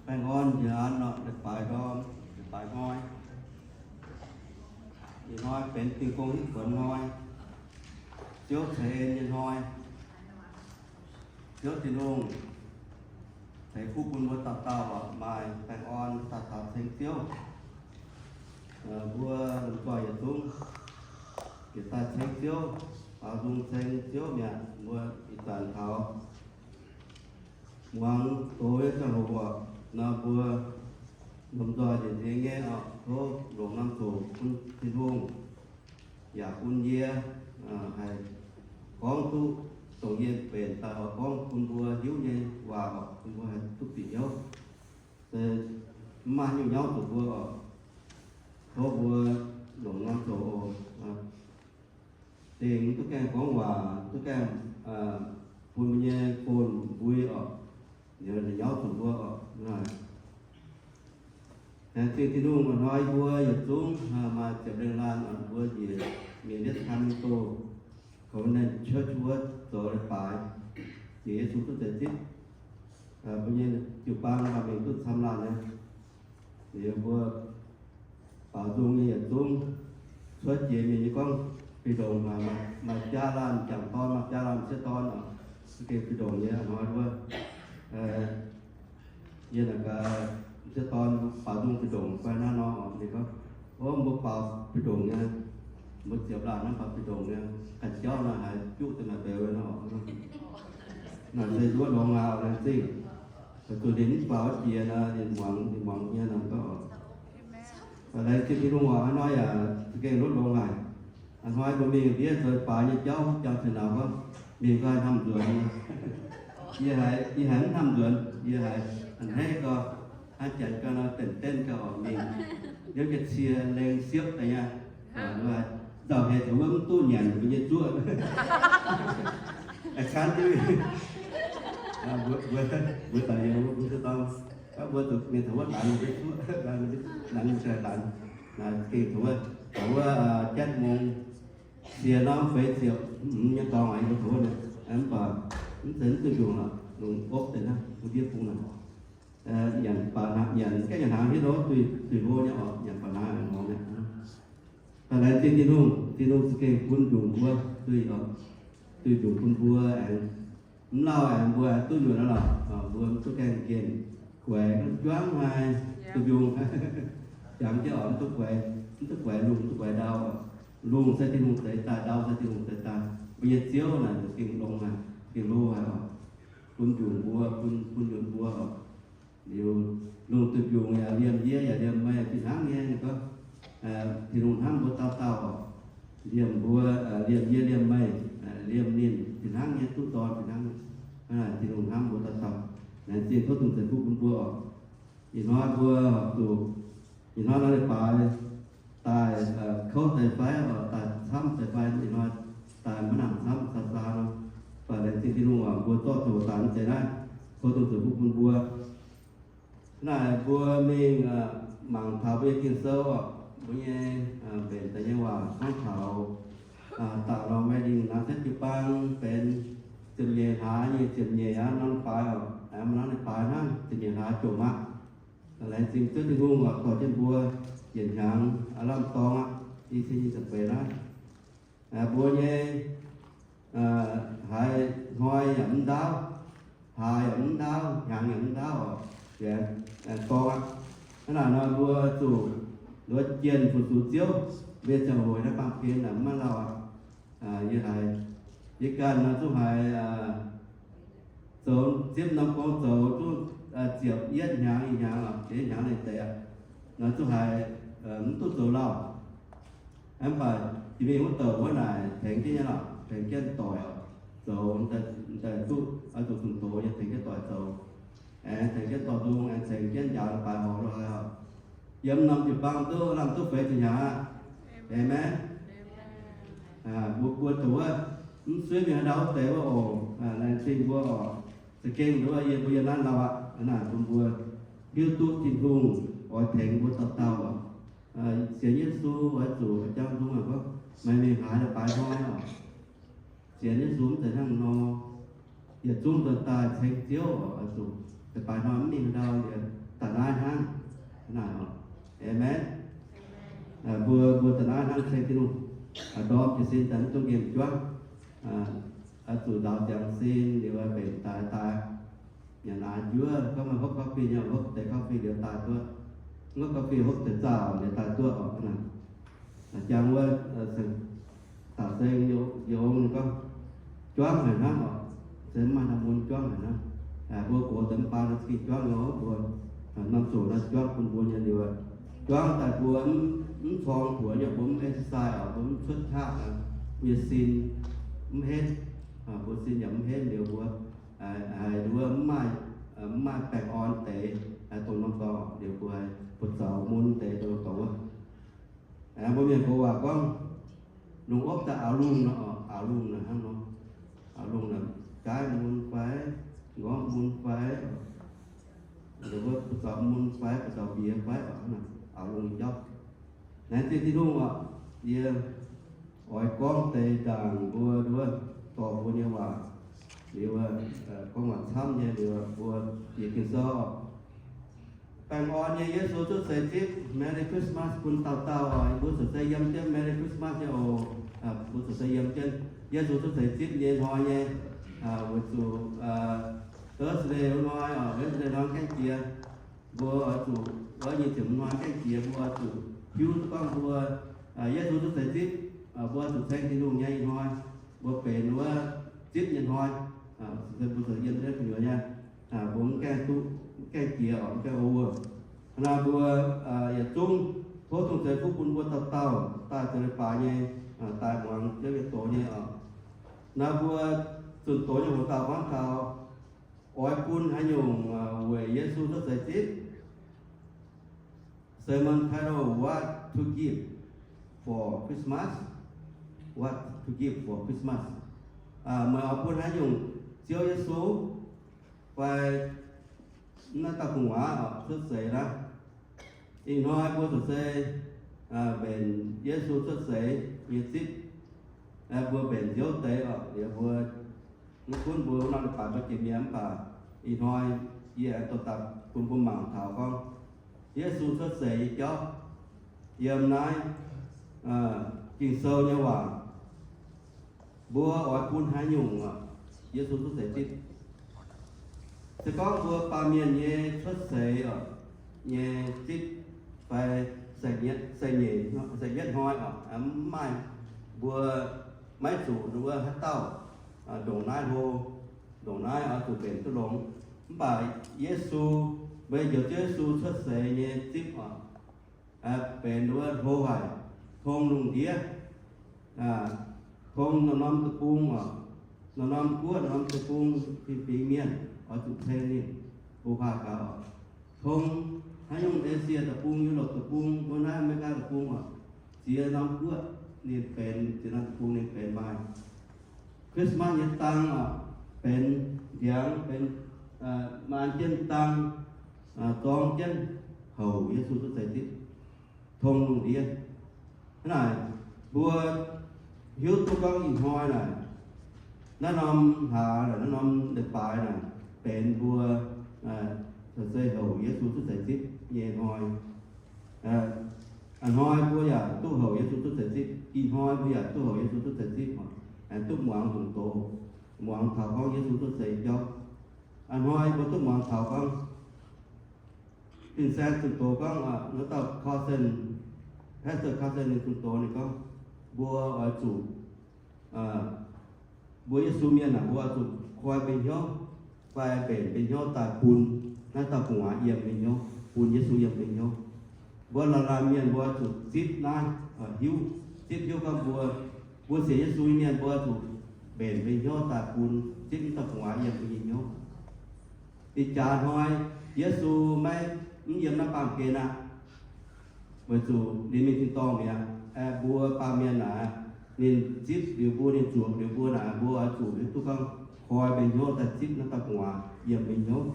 Baengh orn njiec an nor, leiz-baaix ndorm, leiz-baaix hnoi. Ih hnoi benx diuh gong hitv buonc hnoi, Ziouv ceix en nyei hnoi. Ziouv Tin-Hungh ceix fuqv bun mbuo dauh dauh maaih baengh orn daaih taux ceng Ziouv. Mbuo lomh nzoih yietc zungv yietc daaih ceng Ziouv, baaux nzung ceng Ziouv mi'aqv. Mbuo ih zanc taux muangx doz nyei ziangh hoc nor, mbuo lomh nzoih njiec nzengc nyei oc, tov longc norm ziangh hoc bun Tin-Hungh yaac bun yie haih gorngv duqv dongh yie mbenc daaih oix gorngv bun mbuo hiuv nyei waac oc, bun mbuo haih duqv bieqc hnyouv. Se mv maaih haaix nyungc nyauv zuqc mbuo oc. Tov mbuo longc norm ziangh hoc oc. Dingc duqv gaengh gorngv waac, duqv gaengh bun mbuo nyei phone mbui oc, liuz nyauv zuqc mbuo oc. Laengz zingh Tin-Hungh, ih hnoi mbuo yietc zungv maaih ziepc lengh laanh oc, mbuo njiec mingh Lietv Caan Mingh Doh Covenant Church wuov zoux leiz-baaix, jiex Yesu duqv zeiz zipv. Mbuo nyei jiu-baang mingh duqv camv laanh nyei. Liuz mbuo baaux nzung nyei yietc zungv cuotv jiex mingh nyei gorngv fih ndongc, maaih jaa laanh m'jangc dorn, maaih jaa laanh m'sieqv dorn oc, za'gengh fih ndongc nyei hnoi wuov. Yie naaic gaax m'sieqv dorn baaux nzung fih ndongc fai naaiv nor oc, ninh gorngv, o, mbuo baaux fih ndongc nyei, mbuo ziepc laanh naaiv baaux fih ndongc nyei, ganh jauv naaic haiz juqv deix naaic mbeux nor. Naaic se nduov longx aqv, laengz zingh. Weic zuqc ninh mv faaux jiex nor, ninh muangx, ninh muangx nyei nor gorngv oc. Laengz zingh Tin-Hungh oc, hnoi yaac za'gengh nduov longx haic. Hnoi mbuo mingh ndiev zoux leiz-baaix nyei jauv, jangx ziouc nauz gorngv, mingh gau hnamv nzuonx. Yie haiz, yie haiz mv hnamv nzuonx, yie haiz a'hneiv gau, hnangv janx gau nor,ตื่นเต้น gau oc, mingh liouv jienv cie lengh siepv daaih nyei. Nzauh heix taux wuov mv duqv nyanc mbuo nyei zuoqv. Aa, kan jienv mbuo, mbuo daaih yiem mbuo zuqc dorng, mbuo zuqc mingh taux wuov laanh mbuo nyei zuoqv, laanh mbuo nyei, laanh mbuo nyei laanh, gengh taux wuov, taux wuov jatv mong, siec norm feix ziepc hmz nyei dorngx aqv, yie taux wuov nyei, mv baac mv zeiz mv duqv ndongc lorqc, longc opv deix naaiv, bun ndiev bung naaic. Nyanc baac hnaangx, nyanc gaengh nyanc hnaangx hietv nor, duih, duih hlo nyei oc, nyanc baac hnaangx aengx ngorc mi'aqv. Daaih laengz zingh Tin-Hungh, Tin-Hungh za'gengh bun njungc mbuo duih oc, duih njungc bun mbuo aengx, mv lauh aengx mbuo aengx duqv nyuoqc aqv lorqc. Mbuo mv duqv gaengh nqemh guaix, juangv haic, duqv mbiungc, jangx jienv oc, mv duqv guaix, mv duqv guaix lungh, mv duqv guaix ndau oc. Lungh se Tin-Hungh zeix daaih, ndau se Tin-Hungh zeix daaih. Mbuo nyei Ziouv naaic za'gengh longx haic, za'gengh hlo haic oc. Bun njungc mbuo, bun, bun njungc mbuo oc. Liuz lungh duih mbiungc yaac liemh yie yaac liemh meih fih hnangv nyei. Ninh gorngv, Tin-Hungh hnamv mbuo dauh dauh oc. Liemh mbuo, liemh yie liemh meih, liemh ninh fih hnangv nyei, duqv dorn fih hnangv nyei. Hnangv naaic Tin-Hungh hnamv mbuo dauh dauh. Laengz zingh tov Tin-Hungh ceix fuqv bun mbuo oc. Ih hnoi mbuo zuqc, ih hnoi nor leiz-baaix daaih kouv deix fai oc, daaih camv deix fai, ih hnoi daaih maiv nangc camv, saa saa nor. Baac laengz zingh Tin-Hungh oc, mbuo zorqv zoux daaih mv zeiz naaiv, tov Tin-Hungh ceix fuqv bun mbuo. Naaic mbuo mingh mangc taux mbuo nyei Ging-Sou oc, mbuo nyei mbenc daaih nyei waac gorngv taux da'nyeic norm Mei Lingh naaiv setv jiu-baang benx ziepc nyeic hlaax nyei ziepc nyeic aqv norm leiz-baaix oc, maaih norm leiz-baaix hnangv ziepc nyeic hlaax jomc aqv. Laengz zingh Ziouv Tin-Hungh oc, dorh jienv mbuo yietc hnyangx aav lamh dorng aqv, i cin nyic ziepc feix naaiv. Mbuo nyei haiz hnoi yaac mv ndaauv, hlaax yaac mv ndaauv, hnyangx yaac mv ndaauv oc, dorng aqv. Hnangv naaic nor mbuo zuqc nduov jienh fu-sux Ziouv, mbuo nyei ziangh hoc naaiv baamh gen mv maaih lauh aqv. Yie haiz, yie ganh nor zungv haiz zoux zipv norm gong zoux zungv ziepc yietv hnyangx, ih hnyangx oc, ziepc yietv hnyangx leiz deix aqv. Nor zungv haiz mv duqv zoux lauh. Mv baac jiex mingh wuov douc wuov naaic tengx jienv nyei lorqc, tengx jienv doic oc, zoux daaih duqv oix zuqc zuqc doz nyei, tengx jienv doic zoux. Aengx tengx jienv dorh nzung, aengx tengx jienv njaaux leiz-baaix horpc lo haaix oc. Yiem norm jiu-baang duqv lamh duqv feix ziepc hnyangx aqv. Aamen. Mbuo buo douc wuov, mv suiv mingh haaix ndau wuov deix wuov oc, laengz zingh mbuo oc. Za'gengh nduov yie mbuo yiem naaiv lauh aqv. Hnangv naaic bun mbuo hiuv duqv Tin-Hungh oix tengx mbuo dauh dauh oc. Sienx Yesu oix zuqc jangx nzung aqv gorngv, meih mingh haaix leiz-baaix hnoi oc. Sienx Yesu mv zeiz hnangv nor. Yietc zungv nzuonx daaih ceng Ziouv oc, oix zuqc leiz-baaix hnoi mv mingh ndau liuz, daaih Amen. Mbuo, mbuo da'naaiv hnangv ceng Tin-Hungh, ndorm jiez sin daaih mv dungx nqemh juangv, oix zuqc nzaaux ziangx sin liuz mbenc daaih daaih. Nyanc naaiv njuov, gorngv maaih hopv coffee nyei, hopv deix coffee liuz daaih duqv. Hopv coffee hopv deix zaah liuz daaih duqv oc. Jangx wuov, taux seng yie ong ninh gorngv, juangv haic hnangv oc. Se mv maaih norm mun juangv haic hnangv. Mbuo gox deix mv baac naaiv za'gengh juangv nor mbuo norm zoqc naaiv juangv bun mbuo nyei liuz, juangv daaih mbuo mv corng buoz nyei, mbuo mv exercise oc, mbuo mv cuotv qaqv, mbuo nyei sin mv henv, mbuo sin yaac mv henv liuz mbuo haiz nduov mv maaih, mv maaih baengh orn deix, dongh norm dorngx liuz mbuo haiz buoz-zaux mun deix dongh norm dorngx wuov. Mbuo mienh gox waac gorngv, lungh opv daaih aaux lungh nor, aaux lungh naaic hnangv nor, aaux lungh naaic gaaiv mun fai, nqorngv mun fai, buoz-zaux mun fai, buoz-zaux mbiex fai, aaux lungh jauv. Laengz zingh Tin-Hungh oc, yie oix gorngv deix ndaangc mbuo nduov dorh mbuo nyei waac liuz, gorngv waac camv nyei liuz mbuo bieqc Ging-Sou oc. Baengh orn nyei Yesu cuotv seix zipv, Merry Christmas bun dauh dauh oc. Mbuo cuotv seix yiem jienv Merry Christmas nyei oc. Mbuo cuotv seix yiem jienv Yesu cuotv seix zipv nyei hnoi nyei, weic zuqc Thursday wuov hnoi oc, Wednesday hnoi gaengh jiex. Mbuo oix zuqc wuov nyic ziepc hnoi gaengh jiex, mbuo oix zuqc hiuv duqv gorngv mbuo Yesu cuotv seix zipv, mbuo oix zuqc ceng Tin-Hungh nyei ih hnoi, mbuo benx wuov zipv nyei hnoi. Mbuo zuqc yiem jienv gu'nyuoz nyei, mbuo mv gaengh duqv, mv gaengh jiex oc, mv gaengh over. Hnangv naaic mbuo yietc zungv tov Tin-Hungh ceix fuqv bun mbuo dauh dauh daaih zoux leiz-baaix nyei, daaih muangx jienv yietc doz nyei oc. Naaiv mbuo zunh doz nyei hoc dauh gorngv taux oix bun haaix nyungc weic Yesu cuotv seix zipv. Sermon title, What to Give for Christmas? What to Give for Christmas? Meih oix bun haaix nyungc Ziouv Yesu fai naaiv dauh gu'nguaaz oc cuotv seix naaiv? Ih hnoi mbuo cuotv seix mbenc Yesu cuotv seix nyei zipv. Mbuo mbenc nziouv deix oc, liuz mbuo mv gunv mbuo norm leiz-baaix mbuo jiex mi'aqv, mv baac ih hnoi yie aengx dorh daaih bun mbuo mangc taux gorngv Yesu cuotv seix nyei jauv yiem naaiv Ging-Sou nyei waac. Mbuo oix bun haaix nyungc Yesu cuotv seix zipv? Se gorngv mbuo baamh mienh nyei cuotv seix nyei zipv fai seix nyeic, seix nyeic hnoi oc, mv maaih mbuo maiv zuqc wuov haaix dauh ndongc naaiv hlo, ndongc naaiv oix zuqc mbenc duqv longx. Mv baac Yesu, mbuo njoux Ziouv Yesu cuotv seix nyei zipv oc, benx wuov hlo haic, tong lungh ndiev, tong norm-norm deic-bung oc, norm-norm guoqv, norm-norm deic-bung, fingx-fingx mienh oix zuqc ceng ninh, mbuo huaax gaux oc. Tong haaix nyungc Esie deic-bung, Yu^lopc deic-bung, mbuo naaiv America deic-bung oc, ziex norm guoqv ninh benx, ziex norm deic-bung ninh benx maaih. Christmas nyei dang oc, benx ndiangx, benx maan jienv dang, zorng jienv houc Yesu cuotv seix zipv, tong lungh ndiev. Hnangv naaic, mbuo hiuv duqv gorngv ih hnoi naaic, naaiv norm hlaax, naaiv norm leiz-baaix naaic, benx mbuo cuotv seix houc Yesu cuotv seix zipv nyei hnoi. A'hnoi mbuo yaac duqv houc Yesu cuotv seix zipv. Ih hnoi mbuo yaac duqv houc Yesu cuotv seix zipv, aengx duqv muangx zunh doz, muangx taux gorngv Yesu cuotv seix jauv. A'hnoi mbuo duqv muangx taux gorngv Vincent zunh doz gorngv, naaiv dauh Carson, Pastor Carson ninh zunh doz ninh gorngv, mbuo oix zuqc, mbuo Yesu mienh aah, mbuo oix zuqc koi mbeix-hnyouv fai mbenc mbeix-hnyouv daaih bun naaiv dauh gu'nguaaz yiem mbeix-hnyouv, bun Yesu yiem mbeix-hnyouv. Mbuo laanh laanh mienh mbuo oix zuqc zipv naaiv, hiuv, zipv hiuv gorngv mbuo, mbuo sienx Yesu nyei mienh mbuo oix zuqc mbenc mbeix-hnyouv daaih bun, zipv naaiv dauh gu'nguaaz yiem mbuo nyei hnyouv. Ih jaax hnoi Yesu maiv, mv yiem naaiv baamh gen aqv, weic zuqc ninh mingh tin-dorngh mi'aqv. Aeqv, mbuo baamh mienh naaic, ninh zipv liuz mbuo, ninh zuoqc liuz mbuo naaic, mbuo oix zuqc hiuv duqv gorngv koi mbeix-hnyouv daaih zipv naaiv dauh gu'nguaaz yiem mbeix-hnyouv,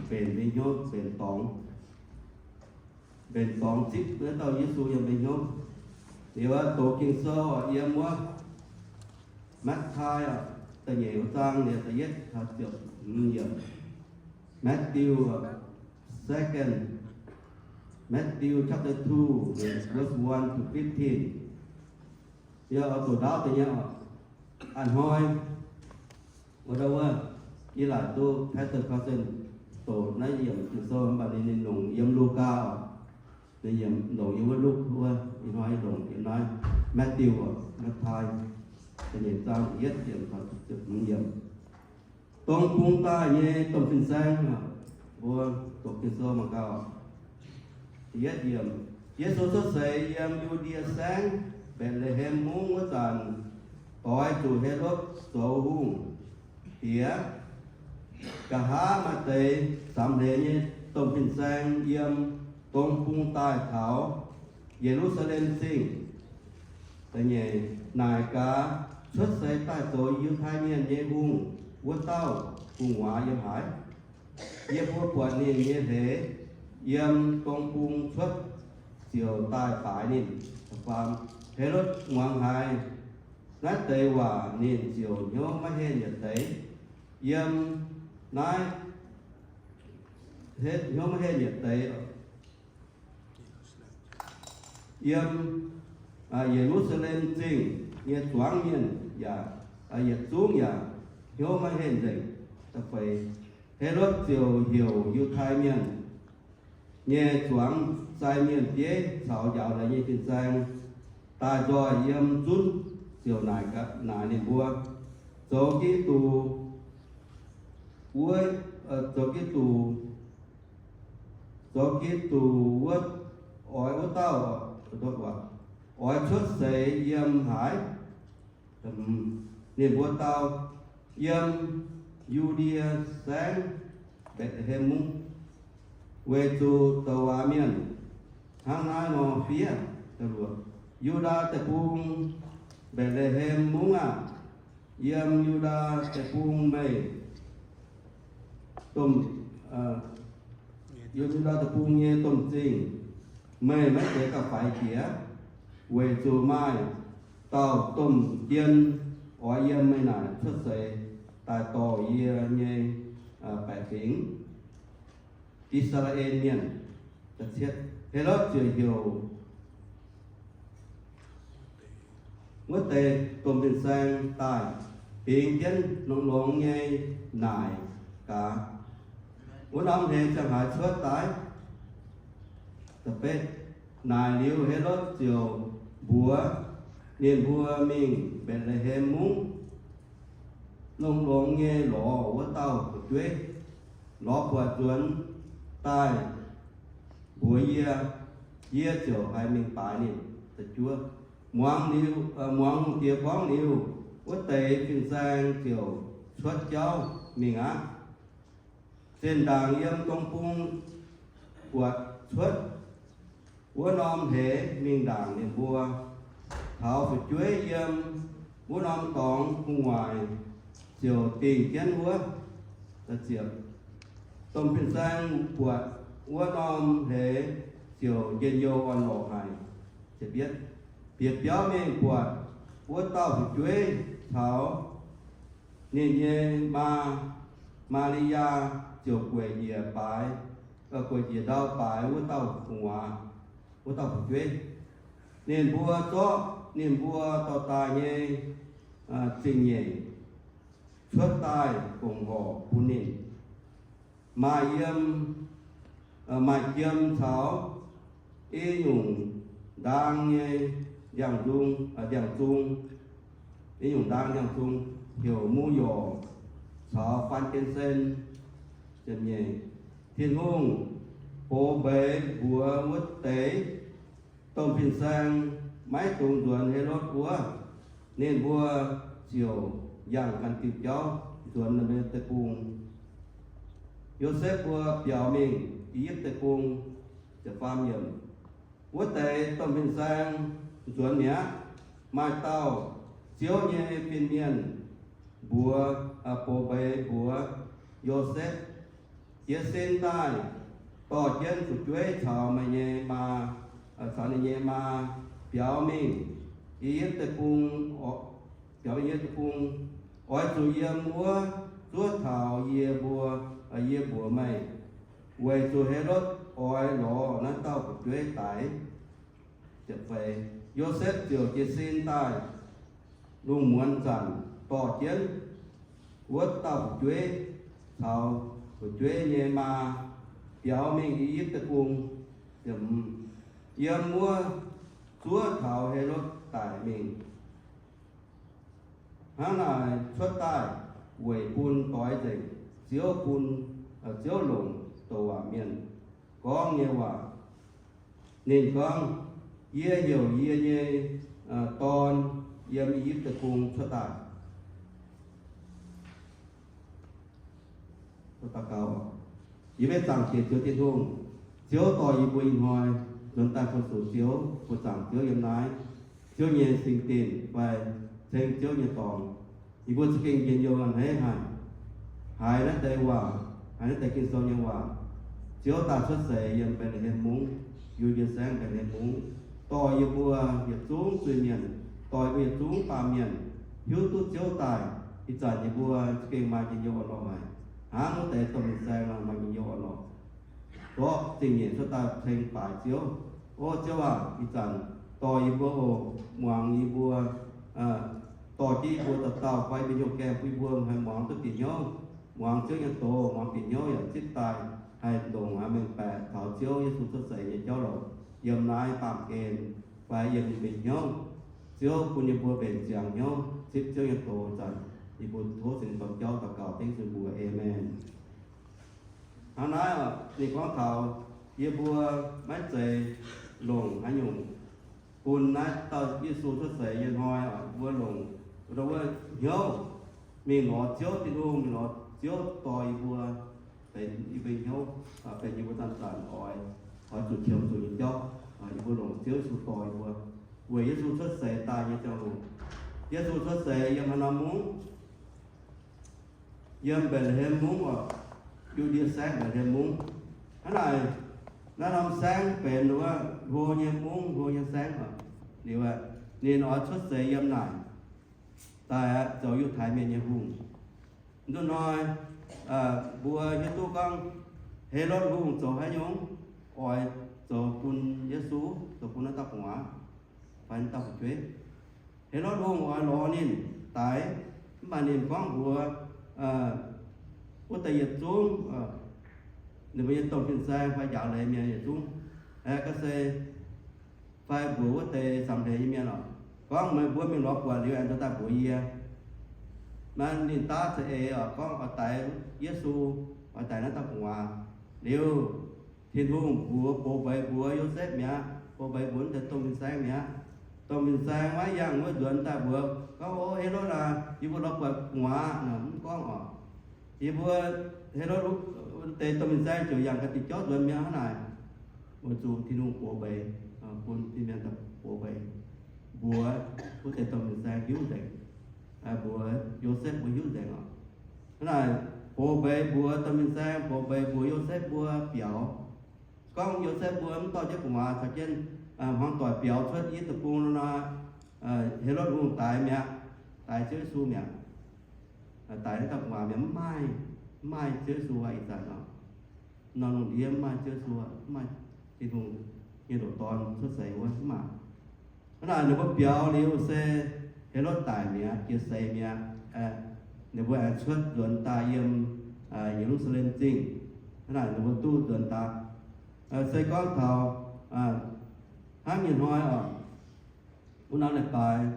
mbenc mbeix-hnyouv, mbenc dorngx, mbenc dorngx zipv naaiv dauh Yesu yiem mbeix-hnyouv. Liuz doqc Ging-Sou yiem wuov Matv^taai da'nyeic zaang liuz da'yietv taux ziepc hmz yiemc. Matthew second, Matthew chapter two, verse one to fifteen. Yie oix doqc ndaauv deix nyei oc. A'hnoi wuov ndau wuov, yie laaic duqv Pastor Carson doqc naaiv yiemc Ging-Sou, mv baac ninh, ninh longc yiem Lugaa oc. Ninh yiemc longc yiem wuov Luk wuov, ih hnoi longc yiem naaiv Matthew oc, Matv^taai da'nyeic zaang da'yietv yiemc taux ziepc hmz yiemc. Dong bung daaih nyei domh fin-saeng. Mbuo doqc Ging-Sou mangc gaax. Da'yietv yiemc, Yesu cuotv seix yiem Yu^ndie Saengv, Mbetc^le^hem Mungv wuov zanc, doix zuqc Helotv zoux hungh diex. Nqa'haav maaih deix samx hleix nyei domh fin-saeng yiem dong bung daaih taux Ye^lu^saa^lem Zingh. Da'nyeic, naaic gaax, Cuotv seix daaih zoux Yiutai Mienh nyei hungh wuov dauh gu'nguaaz yiem haaix? Yie mbuo buatc ninh nyei hleix yiem dong bung cuotv ziouc daaih baaix ninh. Helotv muangx haiz naaiv deix waac ninh ziouc hnyouv maiv henh yietc deix. Yiem naaiv, hnyouv maiv henh yietc deix. Yiem Ye^lu^saa^lem Zingh nyei zuangx mienh yaac, yietc zungv yaac hnyouv maiv henh nzengc. Da'feix, Helotv ziouc heuc Yiutai Mienh nyei zuangx sai mienh bieiv caux njaaux leiz nyei fin-saeng daaih nzoih yiem zunv ziouc naaic, naaic ninh mbuo, Zoux Giduc wuov, zoux Giduc, zoux Giduc wuov, oix wuov dauh oix cuotv seix yiem haaix? Ninh mbuo dau, Yiem Yu^ndie Saengv, Mbetc^le^hem Mungv, weic zuqc douc waac mienh hnangv naaiv nor fiev. Yu^ndaa Deic-Bung, Mbetc^le^hem Mungv aah! Yiem Yu^ndaa Deic-Bung meih domh, yiem Yu^ndaa Deic-Bung nyei domh zingh, meih maiv zeiz gauh faix jiex, weic zuqc maaih dauh domh jien oix yiem meih naaic cuotv seix daaih dorh yie nyei baeqc fingx, I^saa^laa^en Mienh. Helotv ziouc heuc wuov deix domh fin-saeng daaih bingx jienv longx-longx nyei naaic gaax, Wuov norm hleix ziangh haaix cuotv daaih? Naaic liuz Helotv ziouc mbuox ninh mbuo mingh Mbetc^le^hem Mungv longx-longx nyei lorz wuov dauh fu'jueiv. Lorz buatc nzuonx daaih mbuox yie, yie ziouc haih mingh baaix ninh. Muangx liuz, muangx hungh diex gorngv liuz, wuov deix fin-saeng ziouc cuotv jauv mingh aqv. Zinh ndaangc yiem dong bung buatc cuotv wuov norm hleix mingh ndaangc ninh mbuo, taux fu'jueiv yiem wuov norm dorngx gu'nguaaic ziouc dingh jienv wuov. Domh fin-saeng buatc wuov norm hleix ziouc njien-youh orn-lorqc haic. Bieqc biauv mingh buatc wuov dauh fu'jueiv caux ninh nyei maa, Maa^li^yaa, ziouc gueic njiec baaix, gueic njiec ndau baaix wuov dauh gu'nguaaz, wuov dauh fu'jueiv. Ninh mbuo zorqv ninh mbuo dorh daaih nyei zingh nyeic cuotv daaih fongc horc bun ninh. Maaih yiem, maaih jiem caux i nyungc ndaang nyei ndiangx-zung, ndiangx-zung, i nyungc ndaang ndiangx-zung, heuc mu yorc caux faan^gen^sen. Tin-Hungh box mbeix mbuox wuov deix domh fin-saeng maiv dungx nzuonx Helotv wuov. Ninh mbuo ziouc yangh ganh diuh jauv nzuonx deic-bung. Yosepv mbuo biaux mingh I^yipv Deic-Bung. Wuov deix domh fin-saeng nzuonx mi'aqv. Maaih dauh Ziouv nyei fin-mienh mbuox, box mbeix mbuox Yosepv, Jiez sin daaih dorh jienv fu'jueiv caux meih nyei maa, caux ninh nyei maa biaux mingh I^yipv Deic-Bung, biaux mingh I^yipv Deic-Bung. Oix zuqc yiem wuov zuov taux yie mbuo, yie mbuox meih. weic zuqc Helotv oix lorz naaiv dauh fu'jueiv daix. Ziepc feix, Yosepv ziouc jiez sin daaih lungh muonz zanc dorh jienv wuov dauh fu'jueiv caux fu'jueiv nyei maa biaux mingh I^yipv Deic-Bung. Yiem wuov zuov taux Helotv daic mingh. Hnangv naaic cuotv daaih weic bun doix nzengc Ziouv bun, Ziouv longc douc waac mienh gorngv nyei waac. Ninh gorngv, Yie heuc yie nyei dorn yiem I^yipv Deic-Bung cuotv daaih. Yie mbuo zaangc Diex Ziouv Tin-Hungh, Ziouv dorh yie mbuo ih hnoi nzuonx daaih fu-sux Ziouv, fu-sux Ziouv yiem naaiv Ziouv nyei singx dinc fai ceng Ziouv nyei dorngx. Yie mbuo za'gengh njien-youh a'hneiv haic, haiz naaiv deix waac, haiz naaiv deix Ging-Sou nyei waac. Ziouv daaih cuotv seix yiem Mbetc^le^hem Mungv, Yu^ndie Saengv Mbetc^le^hem Mungv, dorh yie mbuo yietc zungv zuiz-mienh, dorh yie mbuo yietc zungv baamh mienh hiuv duqv Ziouv daaih. Ih zanc yie mbuo za'gengh maaih njien-youh orn-lorqc haic, hnangv wuov deix domh fin-saeng nor maaih njien-youh orn-lorqc, zorqv zingh nyeic cuotv daaih ceng baaix Ziouv. O Ziouv aac, ih zanc dorh yie mbuo oc, muangx yie mbuo, dorh jienv yie mbuo dauh dauh fai mbuo nyei hnyouv gaengh bun yie mbuo haih muangx duqv bieqc hnyouv, muangx Ziouv nyei doz, muangx bieqc hnyouv yaac zipv daaih haih ndongc haaix mengh baeqc taux Ziouv Yesu cuotv seix nyei jauv-louc yiem naaiv baamh gen fai yiem yie mbuo nyei hnyouv. Ziouv bun yie mbuo mbenc ziangx hnyouv zipv Ziouv nyei doz zanc, yie mbuo tov Singx Lingh dorh jauv daux gaux dengv zunh mbuox. Aamen. Hnangv naaiv oc, ninh gorngv taux yie mbuo maiv zeiz longc haaix nyungc bun naaiv dauh Yesu cuotv seix nyei hnoi oc, mbuo longc wuov hnyouv mingh lorz Ziouv Tin-Hungh, mingh lorz Ziouv dorh yie mbuo, benx yie mbuo hnyouv, benx yie mbuo zanc-zanc oix, oix zuqc qiemx zuqc nyei jauv. Yie mbuo longc Ziouv Yesu dorh yie mbuo weic Yesu cuotv seix daaih nyei ziangh hoc. Yesu cuotv seix yiem haaix norm mungv? Yiem Mbetc^le^hem Mungv oc, Yu^ndie Saengv Mbetc^le^hem Mungv. Hnangv naaic, naaiv norm saengv benx wuov hlo nyei mungv, hlo nyei saengv oc. Liuz aeqv, ninh oix cuotv seix yiem naaic daaih zoux Yiutai Mienh nyei hungh. Nzunc hnoi mbuo hiuv duqv gorngv Helotv Hungh zoux haaix nyungc, oix zoux bun Yesu, zoux bun naaiv dauh gu'nguaaz fai naaiv dauh fu'jueiv. Helotv Hungh oix lorz ninh daix, mv baac ninh gorngv mbuox wuov deix yietc zungv, ninh mbuo nyei domh fin-saeng fai njaaux leiz mienh yietc zungv, aeqv, ga'sie fai mbuox wuov deix samx hleix nyei mienh oc, gorngv meih mbuo mingh lorz buatc liuz aengx dorh daaih mbuox yie. Naaiv ninh daav za'eix oc, gorngv oix daix Yesu, oix daix naaiv dauh gu'nguaaz. Liuz, Tin-Hungh mbuox, bov mbeix mbuox Yosepv mi'aqv, bov mbeix mbuox wuov deix domh fin-saeng mi'aqv. Domh fin-saeng maiv yangh wuov nzuonx daaih mbuox gorngv, O Helotv aac, yie mbuo lorz buatc gu'nguaaz naaic, mv gorngv oc. Yie mbuo, Helotv, wuov deix domh fin-saeng ziouc yangh ga'diuh jauv nzuonx mi'aqv hnangv naaic. Weic zuqc Tin-Hungh bov mbeix, bun fin-mienh daaih bov mbeix mbuox wuov deix domh fin-saeng hiuv nzengc, mbuox Yosepv mbuo hiuv nzengc oc. Hnangv naaic, bov mbeix mbuox domh fin-saeng, bov mbeix mbuox Yosepv mbuo biaux. Gorngv Yosepv mbuo mv dorh jienv gu'nguaaz caux jienv hmuangx doic biaux cuotv I^yipv Deic-Bung nor, Helotv Hungh daix mi'aqv, daix Ziouv Yesu mi'aqv. Daix naaiv dauh gu'nguaaz mi'aqv, mv maaih, mv maaih Ziouv Yesu aqv. Ih zanc nor, norm lungh ndiev mv maaih Ziouv Yesu, mv maaih Tin-Hungh nyei ndoqc Dorn cuotv seix wuov, mv maaih. Hnangv naaic ninh mbuo biaux liuz se Helotv daic mi'aqv, jiex seix mi'aqv. Ninh mbuo aengx cuotv nzuonx daaih yiem Ye^lu^saa^lem Zingh. Hnangv naaic ninh mbuo duqv nzuonx daaih. Se gorngv taux hnangv nyei hnoi oc, wuov norm leiz-baaix,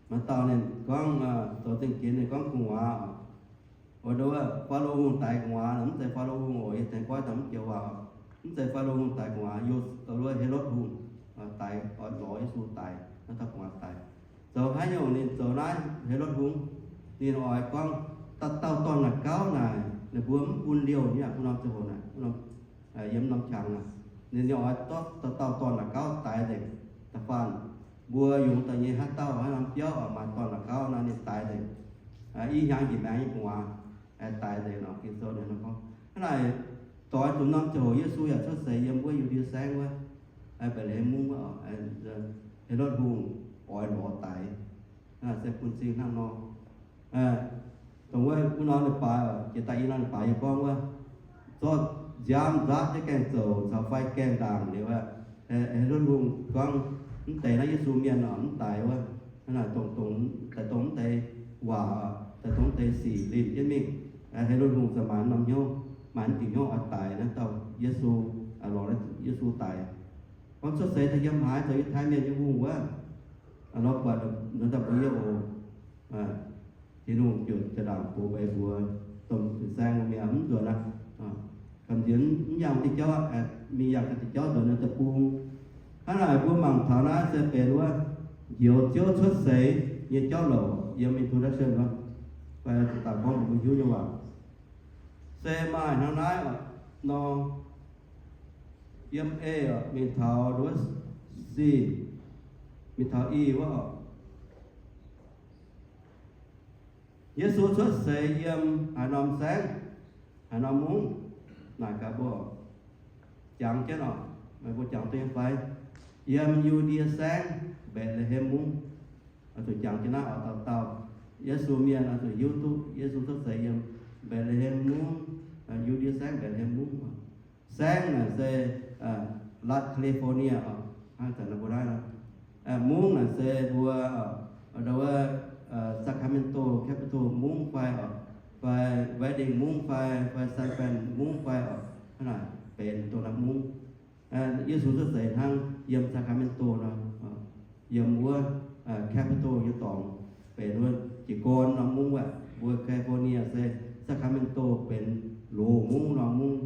maaih dauh ninh gorngv, zoux zingh jiex ninh gorngv gu'nguaaz oc. Oix nduov Faalo Hungh daix gu'nguaaz, mv zeiz Faalo Hungh oc, yie tengx goiv daaih mv joux waac oc. Mv zeiz Faalo Hungh daix gu'nguaaz, Yo, wuov Helotv Hungh daix, oix lorz Yesu daix, naaiv dauh gu'nguaaz daix. Zoux haaix nyungc ninh zoux naaiv Helotv Hungh? Ninh oix gorngv dauh dauh dorn naaic gauv naaic, ninh mbuo mv bun liouh nyei aqv. Wuov norm ziangh hoc naaic, wuov norm, yiem norm qangx naaic, ninh, ninh oix dauh dauh dorn naaic gauv daix nzengc. Da'faanh mbuo yungz daaih nyei haaix dauh, haaix norm biauv maaih dorn naaic gauv nor, ninh daix nzengc. I hnyangx njiec maengx nyei gu'nguaaz daix nzengc nor, Ging-Sou ninh gorngv. Hnangv naaic, doix zuqc norm ziangh hoc Yesu yaac cuotv seix yiem wuov Yu^ndie Saengv wuov, Mbetc^le^hem Mungv wuov, Helotv Hungh oix lorz daix. Se bun cing hnangv nor. Dongh wuov, wuov norm leiz-baaix, jiex daaih i norm leiz-baaix yie gorngv wuov, zorqv nziaamv nzaqv jienv gaengh zoux caux fai gaengh ndaangc liuz aqv. Helotv Hungh gorngv, mv deix naaiv Yesu mienh oc, mv daic wuov, hnangv naaic dongh, dongh, dongh mv deix waac, dongh mv deix sic linh jienv mingh. Helotv Hungh ziouc maaih norm hnyouv, maaih diuc hnyouv oix daic naaiv dauh Yesu, lorz Yesu daic. Gorngv cuotv seix daaih yiem haaix zoux Yiutai Mienh nyei hungh wuov, lorz buatc nor daaih mbuox yie oc. Tin-Hungh ziouc za'ndaangc gox beiv mbuox domh fin-saeng mbuo mienh mv nzuonx aqv. Gamh nziex mv yangh diuh jauv, mingh yangh diuh jauv nzuonx nor deic-bung. Hnangv naaic mbuo mangc taux naaiv se benx wuov njoux Ziouv cuotv seix nyei jauv louc yiem introduction wuov, fai daaih gorngv mbuo hiuv nyei waac. Se maaih hnangv naaiv nor, yiem A oc, mingh taux wuov C, mingh taux E wuov oc. Yesu cuotv seix yiem haaix norm saengv, haaix norm mungv, naaic gaax mbuo jangx jienv oc, meih mbuo jangx duqv nyei fai? Yiem Yu^ndie Saengv, Mbetc^le^hem Mungv. Oix zuqc jangx jienv naaiv oix dauh dauh. Yesu mienh oix zuqc hiuv duqv Yesu cuotv seix yiem Mbetc^le^hem Mungv, Yu^ndie Saengv, Mbetc^le^hem Mungv. Saengv naaic se Latv California oc, hnangv zanc mbuo naaiv nor. Mungv naaic se mbuo, wuov, Sacramento Capitol Mungv fai oc, fai Redding Mungv fai, fai San Fran Mungv fai oc, hnangv naaic benx dongh naaiv Mungv. Yesu cuotv seix hnangv yiem Sacramento nor, yiem wuov Capitol nyei dorngx, benx wuov jiez gorn norm mungv aqv. Mbuo California se Sacramento benx loz mungv norm mungv,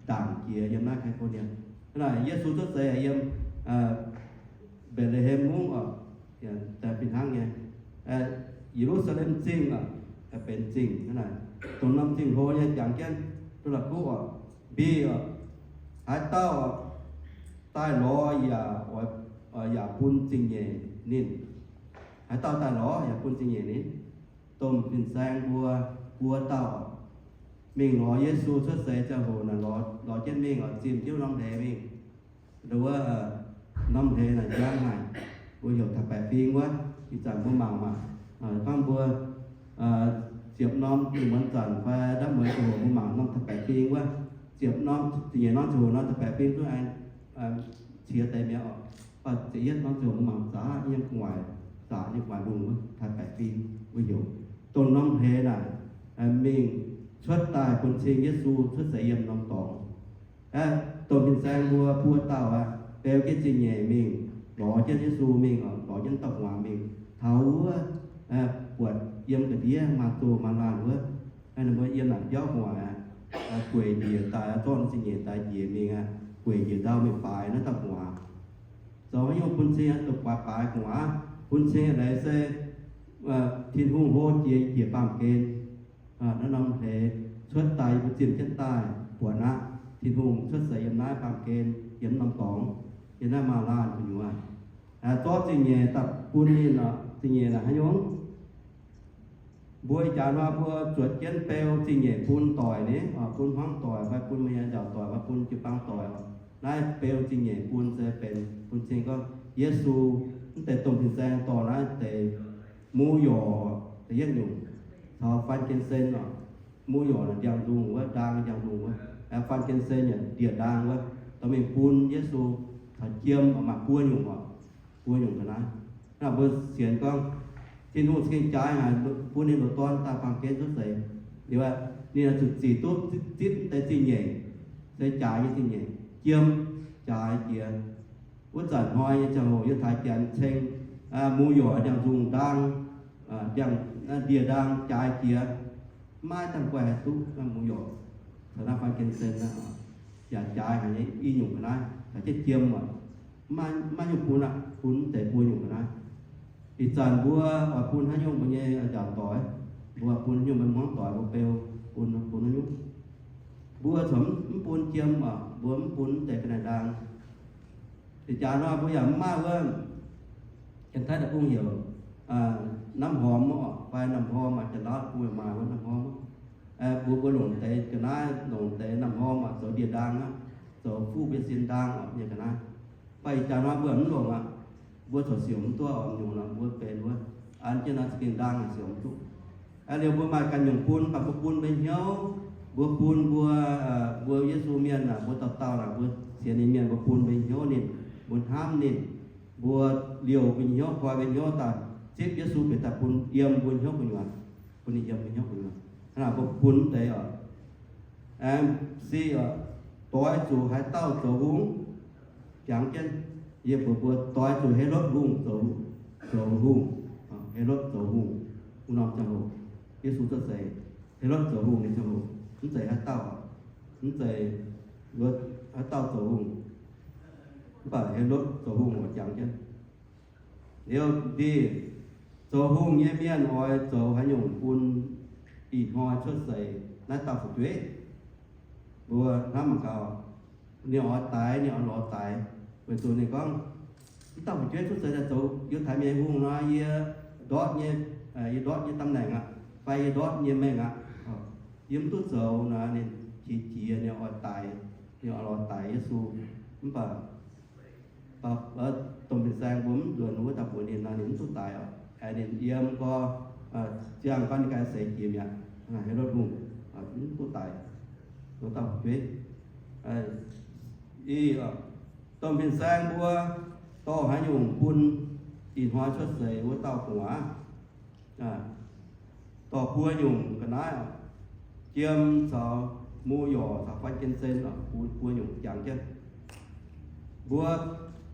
ndaangc jiex yiem naaiv California. Hnangv naaic Yesu cuotv seix yiem Mbetc^le^hem Mungv oc, fih hnangv nyei. Ye^lu^saa^lem Zingh oc, benx zingh hnangv naaic. Dongh norm zingh hlo nyei jangx jienv duqv la'kuqv oc. Mbi oc, haaix dauh daaih lorz yaac, yaac bun zingh nyeic ninh. Haaix dauh daaih lorz yaac bun zingh nyeic ninh. Domh fin-saeng mbuo buo dauh mingh lorz Yesu cuotv seix ziangh hoc naaic lorz, lorz jienv mingh oc, zimh jienv norm hleix mingh. Nduov wuov norm hleix naaic njang haic, mbuo heuc taux baeqc fing wuov. Ih zanc mbuo mangc maah, gorngv mbuo ziepc norm muonz zanc fai ndapv muonz ziangh hoc mbuo mangc norm taux baeqc fing wuov. Ziepc norm, zingh nyeic norm ziangh hoc norm taux baeqc fing duqv aengx qiex deix mi'aqv oc. Ziepc yietv norm ziangh hoc mbuo mangc zaqc nyei gu'nguaaic, zaqc nyei gu'nguaaic lungh wuov taux baeqc fing mbuo heuc. Dongh norm hleix naaic mingh cuotv daaih bun cing Yesu cuotv seix yiem norm dorngx. Aeqv, domh fin-saeng mbuo buo dauh aqv, beu jienv zingh nyeic mingh, lorz jienv Yesu mingh, lorz jienv dauh gu'nguaaz mingh, taux wuov, buatc yiem ga'ndiev maaih doh maaih laanh wuov, ninh mbuo yiem naaic biauv gu'nguaaic, gueic njiec daaih, zorqv zingh nyeic daaih njiec mingh aqv, gueic njiec ndau mingh baaix naaiv dauh gu'nguaaz. Zoux haaix nyungc bun cing duqv baaix baaix gu'nguaaz? Bun cing leiz se Tin-Hungh hlo jiex njiec baamh gen. Naaiv norm hleix cuotv daaih yie mbuo zimh jienv daaih buatc aqv. Tin-Hungh cuotv seix yiem naaiv baamh gen, yiem norm dorngx, yiem naaiv maaih laanh gu'nyuoz. Zorqv zingh nyeic daaih bun ninh oc. Zingh nyeic naaic haaix nyungc? Mbuo ih jaax nor mbuo zuotc jienv beu zingh nyeic bun doic ni, bun hmuangv doic fai bun mienh njaaux doic fai bun jiu-baang doic. Naaiv beu zingh nyeic bun se benx bun cing gorngv Yesu mv deix domh fin-saeng dorh naaiv deix mu yorc da'yietv nyungc caux frankincense oc. Mu yorc naaic ndiangx-nzungh wuov, ndaang ndiangx-nzungh wuov, frankincense yaac ndie-ndaang wuov, dorh mingh bun Yesu caux jiem oc, maaih buo nyungc oc, buo nyungc ga'naaiv. Naaiv mbuo sienx gorngv Tin-Hungh za'gengh jaaix haic, bun ninh loz-dorn daaih baamh gen cuotv seix. Liuz ninh zuqc zic duqv zipv deix zingh nyeic, se jaaix nyei zingh nyeic, jiem jaaix jiex. Wuov zanc hnoi nyei ziangh hoc yie taaix Janx ceng mu yorc ndiangx-nzungh ndaang, ndiangx, ndie-ndaang jaaix jiex, maiv dangh guaih haih duqv naaiv mu yorc. Taux naaiv frankincense naaiv yaac jaaix haic nyei i nyungc ga'naaiv, taux jienv jiem oc, maiv nyungc bun aqv, bun deix buo nyungc ga'naaiv. Ih zanc mbuo oix bun haaix nyungc mbuo nyei njaaux doic, mbuo bun haaix nyungc mbuo hmuangv doic mbuo beu, bun, bun haaix nyungc. Mbuo corc mv bun jiem oc, mbuo mv bun deix ga'naaiv ndaang. Ih jaax nor mbuo yaac mv maaih wuov, Janx-Taiv deic-bung heuc น้ำหอม oc, fai น้ำหอม oc, Janx-Laauv deic-bung maaih wuov น้ำหอม oc. Mbuo, mbuo longc deix ga'naaiv, longc deix น้ำหอม oc, zoux ndie-ndaang aqv, zoux fuqv mbuo sin ndaang oc nyei ga'naaiv. Fai ih jaax nor mbuo mv longc aqv, mbuo corc siouc mv duqv oc, nyungc nor mbuo benx wuov, an jienv nor za'gengh ndaang siouc mv duqv. Liuz mbuo maaih ganh nyungc bun, mv baac mbuo bun mbuo hnyouv, Mbuo bun mbuo, mbuo Yesu mienh aah, mbuo dauh dauh naaic, mbuo sienx ninh mienh, mbuo bun mbuo nyei hnyouv ninh, mbuo hnamv ninh, mbuo liouh mbuo nyei hnyouv, koi mbuo nyei hnyouv daaih zipv Yesu bieqc daaih bun yiem mbuo hnyouv gu'nyuoz, bun ninh yiem mbuo hnyouv gu'nyuoz. Hnangv naaic mbuo bun deix oc, aengx se oc, doix zuqc haaix dauh zoux hungh, jangx jienv, yie mbuox mbuo doix zuqc Helotv Hungh zoux, zoux hungh, Helotv zoux hungh, wuov norm ziangh hoc, Yesu cuotv seix, Helotv zoux hungh nyei ziangh hoc, mv zeiz haaix dauh, mv zeiz haaix dauh zoux hungh, mv baac Helotv zoux hungh oix jangx jienv. Liuz ndih zoux hungh nyei mienh oix zoux haaix nyungc bun ih hnoi cuotv seix naaiv dauh fu'jueiv? Mbuo hnamv mangc gaax, ninh oix daix, ninh oix lorz daix, weic zuqc ninh gorngv, mv dauh fu'jueiv cuotv seix daaih zoux Yiutai Mienh nyei hungh nor, yie ndortv nyei, yie ndortv nyei ตำแหน่ง aqv, fai yie ndortv nyei mengh aqv. Yie mv duqv zoux nor, ninh qiex jiez, ninh oix daix, ninh oix lorz daix Yesu. Mv baac domh fin-saeng mbuo mv nzuonx wuov dauh mbuox ninh nor, ninh mv duqv daix oc. Aengx ninh yiem gorx, ziangh gorngv ninh ganh seix jiex mi'aqv, Helotv Hungh, mv duqv daix, wuov dauh fu'jueiv. I, domh fin-saeng mbuo dorh haaix nyungc bun ih hnoi cuotv seix wuov dauh gu'nguaaz? Dorh buo nyungc ga'naaiv oc, jiem caux mu yorc caux fan gen sen oc, bun buo nyungc jangx jienv. Mbuo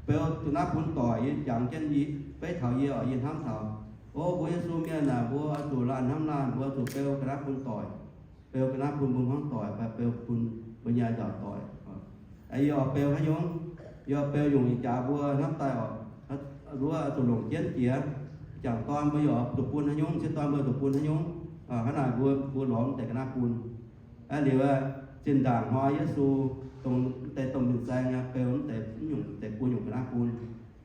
beu ga'naaiv bun doic, yie jangx jienv, beiv taux yie oc, yie hnamv taux, o, mbuo Yesu mienh aah, mbuo oix zuqc laanh hnamv laanh, mbuo oix zuqc beu ga'naaiv bun doic, beu ga'naaiv bun mbuo hmuangv doic fai beu bun mbuo nyei nzaauc doic. Yie oix beu haaix nyungc? Yie oix beu nyungc ih jaax mbuo hnamv daaih oc, nduov zuqc longc jienv jiex, jangc dorn mbuo yaac zuqc bun haaix nyungc, sieqv dorn mbuo zuqc bun haaix nyungc. Hnangv naaic mbuo, mbuo lorz mv deix ga'naaiv bun. Liuz, zinh ndaangc hnoi Yesu dongh mv deix domh fin-saeng beu mv deix, mv nyungc deix buo nyungc ga'naaiv bun.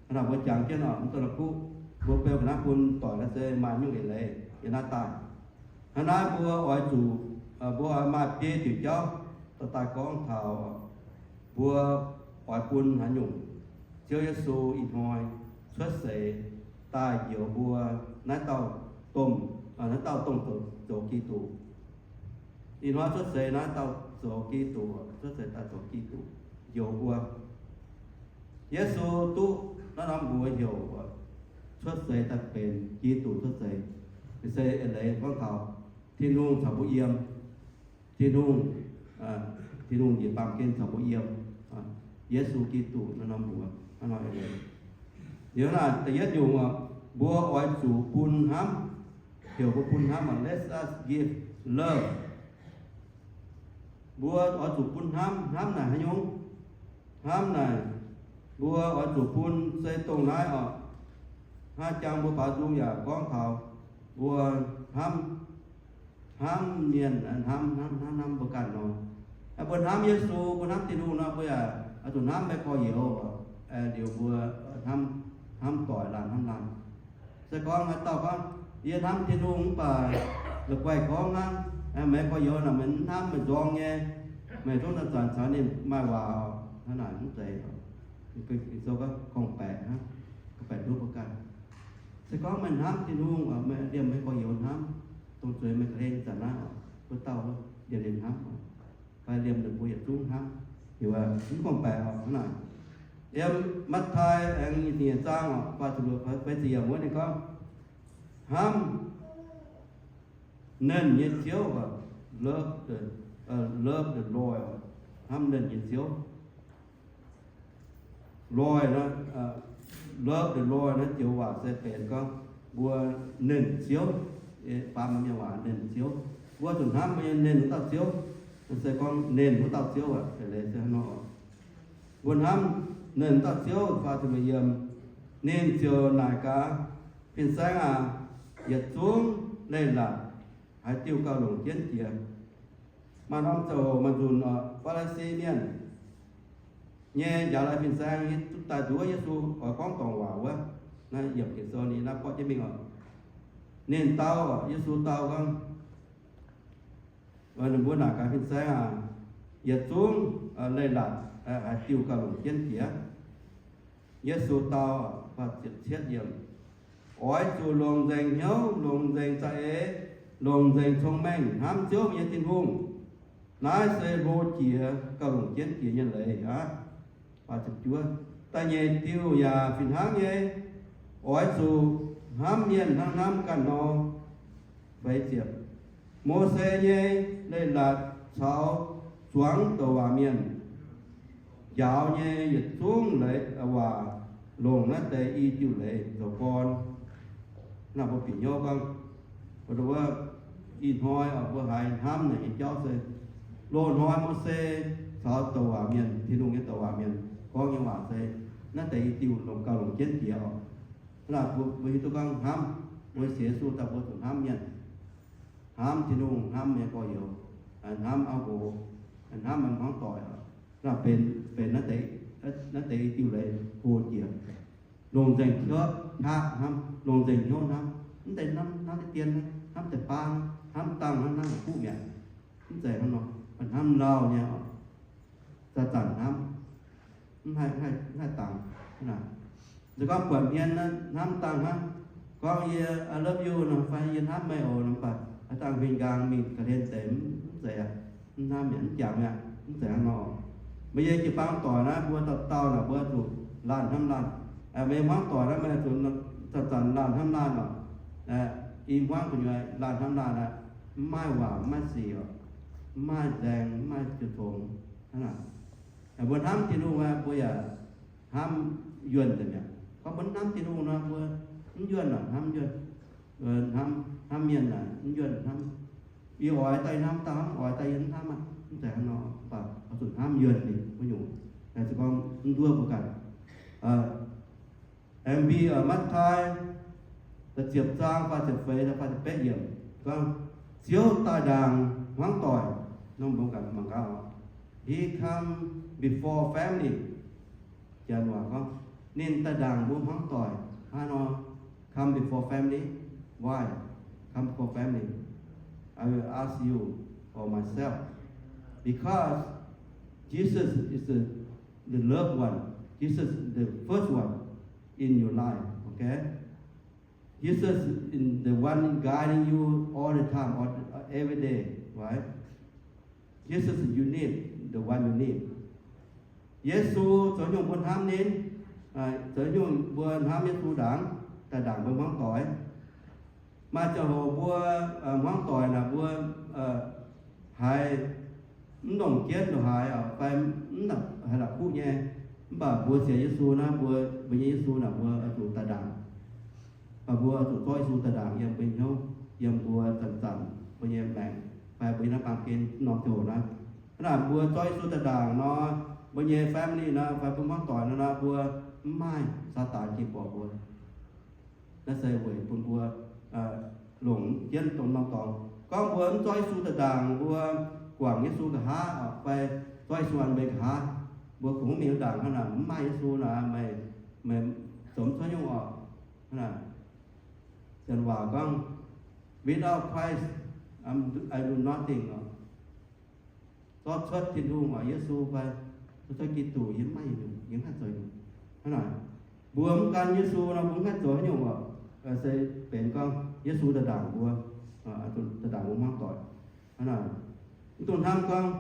Hnangv naaic mbuo jangx jienv oc, mv duqv la'kuqv, mbuo beu ga'naaiv bun doic naaiv se maaih nyungc eix leiz yiem naaiv daaih. Hnangv naaiv mbuo oix zuqc, mbuo oix maaih biei diuc jauv dorh daaih gorngv taux mbuo oix bun haaix nyungc Ziouv Yesu ih hnoi cuotv seix daaih njoux mbuo naaiv dauh domh, naaiv dauh dongh zoux, zoux Giduc. Ih hnoi cuotv seix naaiv dauh zoux Giduc, cuotv seix daaih zoux Giduc njoux mbuo. Yesu duqv naaiv norm mbuox heuc cuotv seix daaih benx Giduc cuotv seix. Se eix leiz gorngv taux Tin-Hungh caux mbuo yiem. Tin-Hungh, Tin-Hungh njiec baamh gen caux mbuo yiem. Yesu Giduc naaiv norm mbuox hnangv nor eix leiz. Liuz naaic da'yietv nyungc, mbuo oix zuqc bun hnamv. Heuc mbuo bun hnamv, let us give love. Mbuo oix zuqc bun hnamv. Hnamv naaic haaix nyungc? Hnamv naaic, mbuo oix zuqc bun se dongh naaiv oc. Hnangv jang mbuo baaux nzung yaac gorngv taux mbuo hnamv, hnamv mienh, hnamv, hnamv, hnamv, hnamv mbuo ganh nor. Mbuo hnamv Yesu, mbuo hnamv Tin-Hungh nor, mbuo yaac oix zuqc hnamv maiv gorx-youz. Liuz mbuo hnamv, hnamv doic laanh hnamv laanh. Se gorngv haaix dauh gorngv, yie hnamv Tin-Hungh mv baac la'guaih gorngv hnangv, meih gorx-youz naaic meih mv hnamv meih nzorng nyei, meih zungv zanc-zanc caux ninh maaih waac, hnangv naaic mv zeiz. Ging-Sou gorngv gorngv-baeqc hnangv, gorngv-baeqc nduov mbuo ganh. Se gorngv meih hnamv Tin-Hungh, meih liemh meih gorx-youz hnamv, dongh zueiz meih ga'hlen zanc naaiv oc, wuov dauh liemh ninh hnamv oc, fai liemh ninh mbuo yietc zungv hnamv, heuc mv gorngv-baeqc oc hnangv naaic. Yiem Matv^taai aengx nyeic zaang oc, faah ziepc luoqc feix ziepc yiemc wuov ninh gorngv, hnamv Nernh nyei Ziouv, love the, love the Lord, hnamv Nernh nyei Ziouv. Lord naaiv, love the Lord naaiv joux waac se benx gorngv mbuo nernh Ziouv, baamz mienh waac nernh Ziouv. Mbuo zuqc hnamv mbuo nyei nernh wuov dauh Ziouv, se gorngv nernh wuov dauh Ziouv aqv. Leiz se hnangv nor, mbuo hnamv nernh wuov dauh Ziouv, faah ziepc luoqc yiemc, ninh ziouc naaic gaax, Fin-saeng aac, yietc zungv leiz-latc haaix diuh gauh longc jienv jiex? Maaih norm ziangh hoc maaih nzunc oc, Faa^li^si mienh nyei njaaux lai fin-saeng hiuv duqv daaih nduov Yesu oix gorngv dorngc waac wuov. Naaiv yiemc Ging-Sou ninh naaiv borqv jienv mingh oc. Ninh dau, Yesu dau gorngv, ninh mbuo naaic gaax, Fin-saeng aac, yietc zungv leiz-latc haaix diuh gauh longc jienv jiex? Yesu dau, oix zuqc longc nzengc hnyouv, longc nzengc za'eix, longc nzengc cong-mengh hnamv Ziouv nyei Tin-Hungh. Naaiv se hlo jiex gauh longc jienv jiex nyei leiz aqv. Da'nyeic diuh yaac fih hnangv nyei, oix zuqc hnamv mienh hnangv hnamv ganh nor. Mose nyei leiz-latc caux zuangx douc waac mienh njaaux nyei yietc zungv leiz waac longc naaiv deix i diuh leiz zoux gorn. Naaiv mbuo bieqc hnyouv gorngv, mbuo ih hnoi mbuo haiz hnamv naaic nyei jauv se loz-hnoi Mose caux douc waac mienh, Tin-Hungh nyei douc waac mienh gorngv nyei waac se naaiv deix i diuh longc gauh longc jienv jiex oc. Hnangv naaic mbuo hiuv duqv gorngv hnamv, mbuo sienx Yesu daaih mbuo zuqc hnamv mienh, hnamv Tin-Hungh, hnamv nyei gorx-youz, hnamv auv nqox, hnamv hmuangv doic. Naaiv benx, benx naaiv deix i diuh leiz hlo jiex. Longc nzengc hnyouv qaqv hnamv, longc nzengc hnyouv hnamv. Mv zeiz hnamv, hnamv deix dien, hnamv deix baan, hnamv dangh, hnamv la'kuqv mi'aqv. Mv zeiz hnangv nor, hnamv lauh nyei oc. Zanc-zanc hnamv, mv haih, mv haih dangx. Se gorngv buatc hmien hnamv dangh hnangv, gorngv yie I love you nor fai yie hnamv meih oc nor, mv baac haaix zanc huingx nqaang mingh ga'hlen deix, mv zeiz aqv. Mv hnamv mi'aqv, mv jangx mi'aqv, mv zeiz hnangv nor. Meih yie jiu-baang doic naaiv mbuo dauh dauh naaic mbuo zuqc laanh hnamv laanh. Meih hmuangv doic naaiv meih zuqc zanc-zanc laanh hnamv laanh oc. I hmuangv gu'nyuoz laanh hnamv laanh aqv. Mv maaih waac mv maaih sic oc. Mv maaih nzaeng mv maaih ziouc tongx hnangv naaic. Mbuo hnamv Tin-Hungh aqv, mbuo yaac hnamv yuonh nzengc mi'aqv. Gorngv mbuo mv hnamv Tin-Hungh nor, mbuo mv yuonh oc, hnamv yuonh, hnamv, hnamv mienh naaic mv yuonh hnamv. Yie oix daaih hnamv, daaih hnamv, oix daaih yie mv hnamv aqv. Mv zeiz hnangv nor, mv baac oix zuqc hnamv yuonh ninh wuov nyungc. Se gorngv mv nduov mbuo ganh. Aengx mbi Matv^taai da'ziepc zaang faah ziepc feix, faah ziepc betv yiemc gorngv, Ziouv daaih ndaangc hmuangv doic. Norm mbuo ganh mangc gaax oc. He come before family. Janx waac gorngv, ninh daaih ndaangc mbuo hmuangv doic. Hnangv nor, come before family. Why come before family? I will ask you for myself. Because Jesus is the, the loved one. Jesus is the first one in your life, okay? Jesus is the one guiding you all the time, all, every day, right? Jesus you need, the one you need. Yesu zoux nyungc mbuo hnamv ninh, zoux nyungc mbuo hnamv Yesu ndaangc, daaih ndaangc mbuo hmuangv doic. Maaih ziangh hoc mbuo hmuangv doic naaic mbuo haiz mv longc jienv ndongc haaix fai mv haih la'kuqv nyei. Mv baac mbuo sienx Yesu naaiv, mbuo, mbuo nyei Yesu naaic mbuo oix zuqc daaih ndaangc. Mv baac mbuo oix zuqc zorqv Yesu daaih ndaangc yiem mbuo nyei hnyouv, yiem mbuo zanc-zanc mbuo nyei maengc, fai mbuo nyei naaiv baamh gen norm ziangh hoc naaiv. Hnangv naaic mbuo zorqv Yesu daaih ndaangc nor, mbuo nyei family nor, fai mbuo hmuangv doic nor, mbuo mv maaih Saadaan ginv borqc mbuo. Naaiv se weic bun mbuo longc jienv dongh norm dorngx. Gorngv mbuo mv zorqv Yesu daaih ndaangc, mbuo guangc Yesu nqa'haav fai zorqv Yesu an mbuo nqa'haav, mbuo kungx mingh ndaangc hnangv naaic mv maaih Yesu naaic, meih, meih zoux mv cuotv nyungc oc. Hnangv naaic, Janx waac gorngv, Without Christ, I do nothing oc. Zorqv cuotv Tin-Hungh oc, Yesu fai zorqv cuotv Giduc, yie mv maaih haaix nyungc, yie mv haih zoux nyungc. Hnangv naaic, mbuo mv gan Yesu nor, mbuo mv haih zoux haaix nyungc oc. Se benx gorngv Yesu daaih ndaangc mbuo, daaih ndaangc mbuo hmuangv doic. Hnangv naaic, mv dungx hnamv gorngv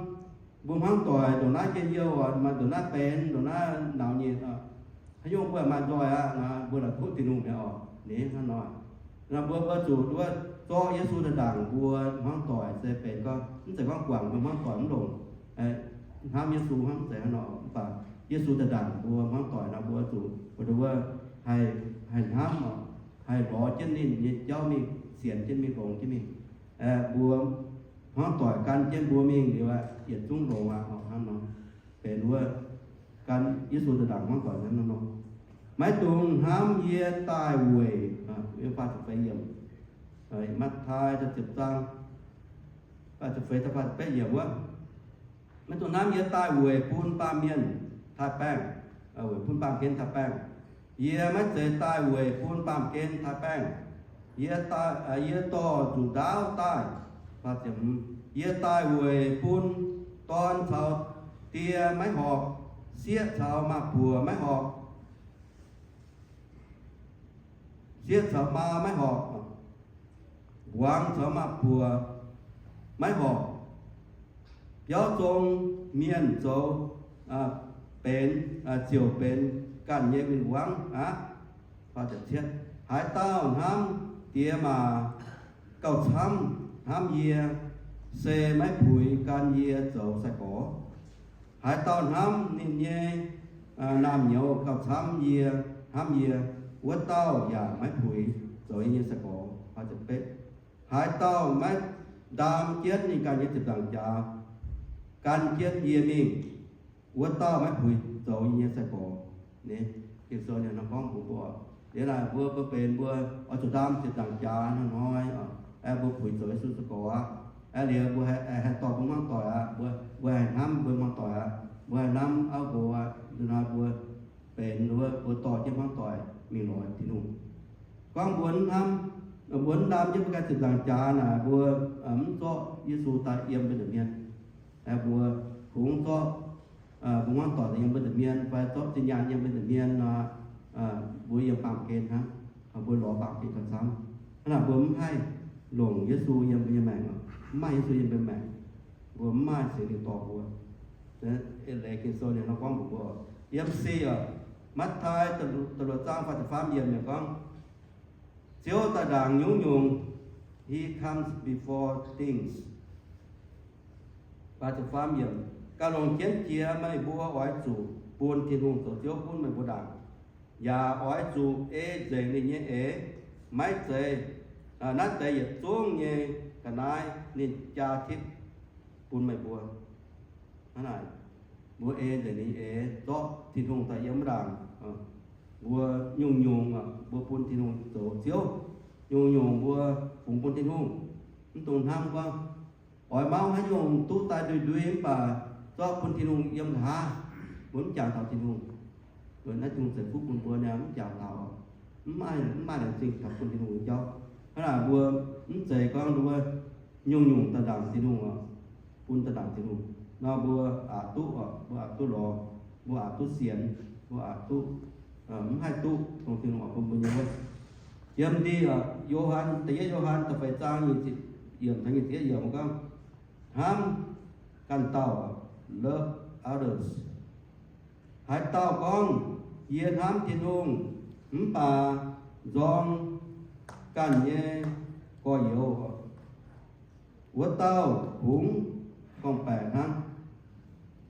mbuo hmuangv doic ndongc naaiv njien-youh oc, maaih ndongc naaiv benx, ndongc naaiv naux nyei, haaix nyungc mbuo maaih nzoih aqv, mbuo la'kuqv Tin-Hungh mi'aqv oc. Ninh hnangv nor, mbuo, mbuo zuqc wuov zorqv Yesu daaih ndaangc mbuo hmuangv doic se benx gorngv mv zeiz gorngv guangc mbuo hmuangv doic mv longc hnamv Yesu hnangv, mv zeiz hnangv nor. Mv baac Yesu daaih ndaangc mbuo hmuangv doic nor, mbuo zuqc, mbuo wuov haih, haih hnamv oc, haih lorz jienv ninh nyei jauv mingh, sienx jienv mingh, longx jienv mingh. Mbuo hmuangv doic gan jienv mbuo mingh liuz aqv, yietc zungv longx aqv oc. Hnangv nor, benx wuov gan Yesu daaih ndaangc hmuangv doic hnangv nor. Maiv dungx hnamv yie daaih weic, Matv^taai ziepc zaang, faah ziepc feix, faah ziepc betv yiemc wuov, maiv dungx hnamv yie daaih weic bun baamh mienh taaih baengh, weic bun baamh gen taaih baengh. Yie maiv zeiz daaih weic bun baamh gen taaih baengh. Yie, yie dorh nzuqc ndaauv daaih. Yie daaih weic bun dorn caux die maiv horpc, sieqv caux maa-buoc maiv horpc, sieqv caux maa maiv horpc, muangx caux maa-buoc maiv horpc. biauv zong mienh zoux benx, ziouc benx ganh nyei win-wangv aqv. Haaix dauh hnamv diex maac gauh camv hnamv yie, se maiv puix gan yie zoux sai-gorx. Haaix dauh hnamv ninh nyei naamh nyouz gauh camv yie, hnamv yie, wuov dauh yaac maiv puix zoux yie nyei sai-gorx. Haaix dauh maiv ndaam jienv ninh ganh nyei ziepc nzaangc jaax, gan jienv yie mingh, wuov dauh maiv puix zoux yie nyei sai-gorx. Ging-Sou ninh nor gorngv mbuox mbuo, liuz naaic mbuo, mbuo benx mbuo oix zuqc ndaam ziepc nzaangc jaax hnoi-hnoi, aengx mbuo puix zoux Yesu sai-gorx aqv. Aengx liuz mbuo haih dorh mbuo hmuangv doic aqv, mbuo haih hnamv mbuo hmuangv doic aqv, mbuo haih hnamv auv nqox aqv. Liuz naaic mbuo benx mbuo dorh jienv hmuangv doic mingh lorz Tin-Hungh. Gorngv mbuo mv hnamv, mbuo mv ndaam jienv mbuo ganh ziepc nzaangc jaax naaic, mbuo mv zorqv Yesu daaih yiem mbuo nza'hmien. Mbuo kungx zorqv mbuo hmuangv doic yiem mbuo nza'hmien fai zorqv zinh nyaanh yiem mbuo nza'hmien nor, mbuo yiem baamh gen hnangv, mbuo lorz baamh gen gauh camv. Hnangv naaic mbuo mv haih longc Yesu yiem mbuo nyei maengc, mv maaih Yesu yiem mbuo maengc, mbuo mv maaih Singx Lingh dorh mbuo. Eix leiz Ging-Sou ninh nor gorngv mbuox mbuo, yiem se oc, Matv^tai da'luoqc zaang faah ziepc faam yiemc ninh gorngv, Ziouv daaih ndaangc nyungc-nyungc, He comes before things. Gauh longc jienv jiex meih mbuo oix zuqc bun Tin-Hungh zoux Ziouv gunv meih mbuo ndaangc, yaac oix zuqc ei nzengc ninh nyei eix, maiv zeiz, naaiv deix yietc zungv nyei ga'naaiv ninh jaa tipv bun meih mbuo. Hnangv naaic, mbuo ei nzengc ninh eix, zorqv Tin-Hungh daaih yiem wuov ndaangc. Mbuo nyungc-nyungc mbuo bun Tin-Hungh zoux Ziouv, nyungc-nyungc mbuo fungx bun Tin-Hungh. Mv dungx hnamv gorngv, oix mauv haaix nyungc duqv daaih ndui-ndui mv baac zorqv bun Tin-Hungh yiem nqa'haav, mbuo mv jangx taux Tin-Hungh. Naaiv Tin-Hungh ceix fuqv bun mbuo niaa, mv jangx taux, mv maaih, mv maaih laengz zingh taux bun Tin-Hungh nyei jauv. Hnangv naaic mbuo mv zeiz gorngv mbuo nyungc-nyungc daaih ndaangc Tin-Hungh oc, bun daaih ndaangc Tin-Hungh nor, mbuo aqc duqv oc, mbuo aqc duqv lorz, mbuo aqc duqv sienx, mbuo aqc duqv, mv haih duqv dongh Tin-Hungh oix bun mbuo nyei wuov. Yiem ndie, Yo^han, da'yietv Yo^han da'feix zaang nyic ziepc yiemc taux nyic ziepc yietv yiemc gorngv, hnamv ganh dauh, love others. Haaix dauh gorngv, Yie hnamv Tin-Hungh, mv baac nzorng ganh nyei gorx-youz, wuov dauh kungx gorngv-baeqc hnangv.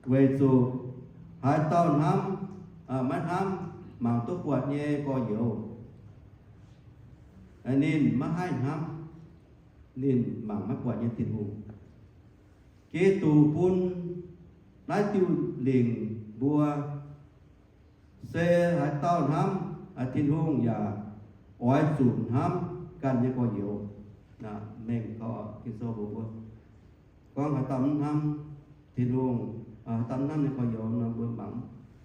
Weic zuqc haaix dauh hnamv, maiv hnamv mangc duqv buatc nyei gorx-youz, ninh maiv haih hnamv ninh mangc maiv buatc nyei Tin-Hungh. Giduc bun naaiv diuh lingc mbuo, se haaix dauh hnamv Tin-Hungh yaac oix zuqc hnamv ganh nyei gorx-youz. Mengh gau, Ging-Sou mbuox mbuo, gorngv haaix dauh mv hnamv Tin-Hungh, haaix dauh mv hnamv nyei gorx-youz nor, mbuo mangc,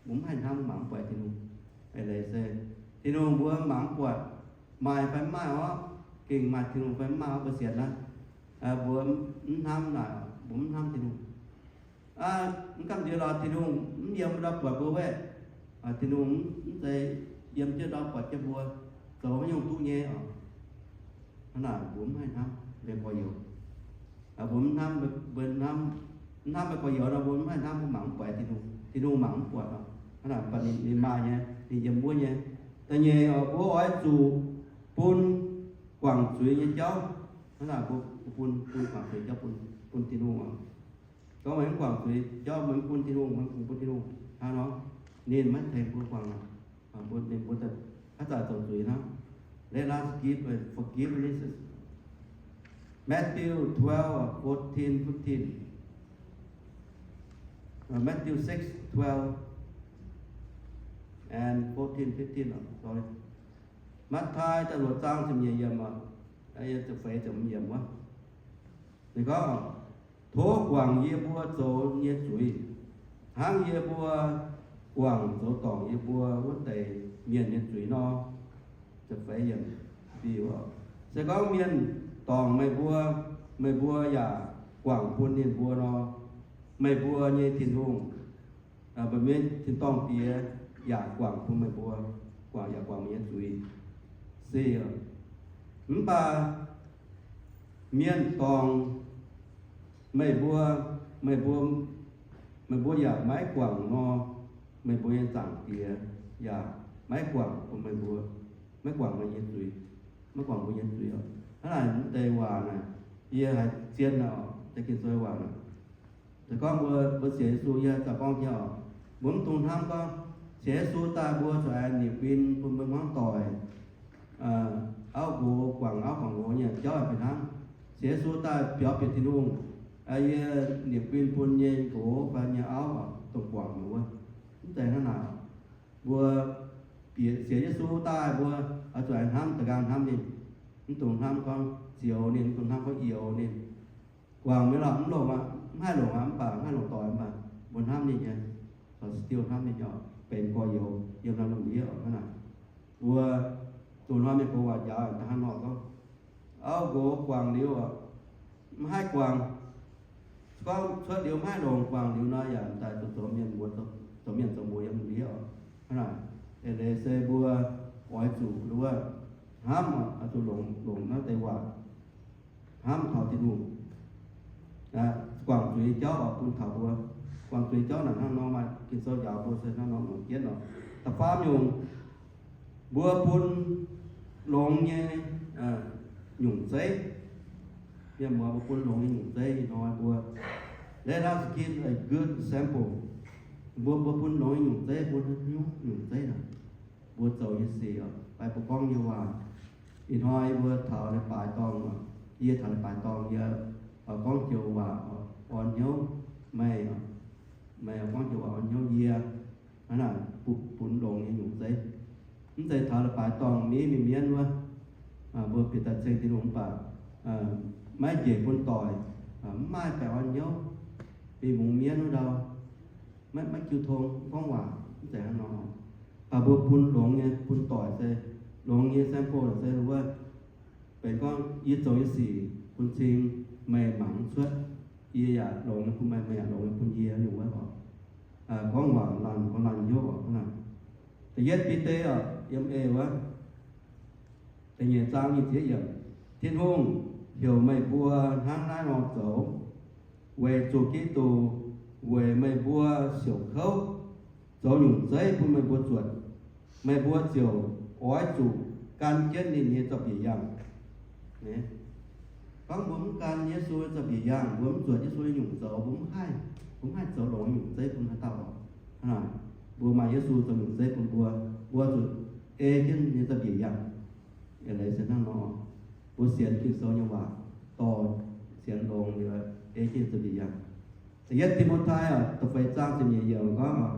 mbuo mv haih hnamv, mangc mv buatc Tin-Hungh. Eix leiz se Tin-Hungh mbuo mangc mv buatc, maaih fai mv maaih orv, gengh maaih Tin-Hungh fai mv maaih orv, mbuo sienx aqv. Mbuo mv hnamv naaic, mbuo mv hnamv Tin-Hungh. Mv gamh nziex lorz Tin-Hungh mv yiem ndau buatc mbuo wuov, Tin-Hungh mv zeiz yiem jienv ndau buatc jienv mbuo, zoux haaix nyungc duqv nyei oc. Hnangv naaic mbuo mv haih hnamv mbuo nyei gorx-youz. Mbuo mv hnamv, mbuo hnamv, mv hnamv mbuo gorx-youz nor, mbuo mv haih hnamv, mbuo mangc mv buatc Tin-Hungh, Tin-Hungh mangc mv buatc nor. Hnangv naaic mv baac ninh, ninh maaih nyei, ninh yiem wuov nyei. Da'nyeic oc, mbuo oix zuqc bun guangc zuiz nyei jauv. Hnangv naaic mbuo bun, bun guangc zuiz jauv bun, bun Tin-Hungh oc. Gorngv meih mv guangc zuiz jauv, meih mv bun Tin-Hungh, meih mv bun Tin-Hungh hnangv nor, ninh maiv tengx mbuo guangc aqv. Mbuo, ninh mbuo haaix zanc zoux zuiz hnangv. Let us give, forgive each other. Matthew twelve, fourteen, fifteen. Matthew six, twelve and fourteen, fifteen. Sorry. Matv^tai da'luoqc zaang ziepc nyeic yiemc, ziepc feix ziepc hmz yiemc wuov. Ninh gorngv, Tov guangc yie mbuo zoux nyei zuiz, hnangv yie mbuo guangc zoux dorngc yie mbuo wuov deix mienh nyei zuiz nor. Ziepc feix yiemc, se gorngv mienh dorngc meih mbuo, meih mbuo yaac guangc bun ninh mbuo nor, meih mbuo nyei Tin-Hungh, meih mbuo nyei tin-dorngh Diex yaac guangc bun meih mbuo, guangc yaac guangc meih nyei zuiz. Se, mv baac mienh dorngc meih mbuo, meih mbuo, meih mbuo yaac maiv guangc nor, meih mbuo nyei Zaangc Diex yaac maiv guangc bun meih mbuo, maiv guangc meih nyei zuiz, maiv guangc mbuo nyei zuiz oc. Hnangv naaic, mv deix waac naaic, yie haiz zien oc, deix Ging-Sou waac naaic. Se gorngv mbuo, mbuo sienx Yesu, yie haaix zanc gorngv nyei oc, mbuo mv dungx hnamv gorngv sienx Yesu daaih mbuo zuqc aengx nimc win bun mbuo hmuangv doic, auv nqox guangc auv guangc nqox nyei jauv fih hnangv. Sienx Yesu daaih biaux bieqc Tin-Hungh, yie nimc win bun nyei nqox fai nyei auv dongh guangc wuov. Mv zeiz hnangv naaic. Mbuo bieqc sienx Yesu daaih mbuo oix zuqc aengx hnamv da'nqaang hnamv ninh, mv dungx hnamv gorngv zioux ninh, mv dungx hnamv gorngv youx ninh. Guangc mi'aqv lorqc, mv longc aqv, mv haih longc aqv, mv baac mv haih longc doic mv baac mbuo hnamv ninh nyei, still hnamv ninh nyei, benx gorx-youz yiem naaiv lungh ndiev oc hnangv naaic. Mbuo zuqc hnoi mienh gox waac njaaux da'hnangv nor gorngv, auv nqox guangc liuz, mv haih guangc. Gorngv cuotv liuz mv haih longc, guangc liuz nor yaac daaih zuqc zoux mienh muoz, zoux mienh zoux muoz yiem lungh ndiev oc hnangv naaic. Eix leiz se mbuo oix zuqc nduov hnamv oc, oix zuqc longc, longc naaiv deix waac hnamv taux Tin-Hungh. Guangc zuiz nyei jauv oix bun taux mbuo. Guangc zuiz nyei jauv naaic hnangv nor maaih Ging-Sou njaaux mbuo se hnangv nor longc jienv oc. Da'faam nyungc, mbuo bun longx nyei nyungc zeiv. Mienh muoz, mbuo bun longx nyei nyungc zeiv ih hnoi mbuo, let us give a good example. Mbuo, mbuo bun longx nyei nyungc zeiv, bun haaix nyungc zeiv naaic, mbuo zoux nyei sic fai mbuo gorngv nyei waac. Ih hnoi mbuo taux leiz-baaix dorngh, yie taux leiz-baaix dorngh yie gorngv joux waac orn hnyouv meih, meih gorngv joux waac orn hnyouv yie. Hnangv naaic bun longx nyei nyungc zeiv. Mv zeiz taux leiz-baaix dorngh mingh mingh mienv wuov, mbuo bieqc daaih ceng Tin-Hungh mv baac maiv njiec bun doic, mv maaih baengh orn hnyouv, mingh mungz mienv wuov ndau, maiv, maiv jiu tong, mv gorngv waac, mv zeiz hnangv nor. Mv baac mbuo bun longx nyei, bun doic se, longx nyei example se wuov, benx gorngv yie zoux nyei sic bun cing meih mangc mv cuotv, yie yaac longx nyei bun meih, meih yaac longx nyei bun yie nyungc wuov oc. Gorngv waac laanh, gorngv laanh hnyouv oc hnangv naaic. Da'yietv Bide oc, yiem eix wuov, da'nyeic zaang nyic ziepc yiemc, Tin-Hungh heuc meih mbuo hnangv naaiv nor zoux, weic zuqc Giduc weic meih mbuo siouc kouv zoux nyungc zeiv bun meih mbuo zuotc, meih mbuo ziouc oix zuqc gan jienv ninh nyei zaux-mbiec yangh. Gorngv mbuo mv gan Yesu nyei zaux-mbiec yangh, mbuo mv zuotc Yesu nyei nyungc zoux, mbuo mv haih, mbuo mv haih zoux longx nyei nyungc zeiv bun haaix dauh oc. Hnangv naaic, mbuo maaih Yesu zoux nyungc zeiv bun mbuo, mbuo zuqc ei jienv nyei zaux-mbiec yangh. Eix leiz se hnangv nor, mbuo sienx Ging-Sou nyei waac, dorh sienx longx liuz, ei jienv nyei zaux-mbiec yangh. Da'yietv Ti^mo^tai da'feix zaang ziepc nyeic yiemc gorngv,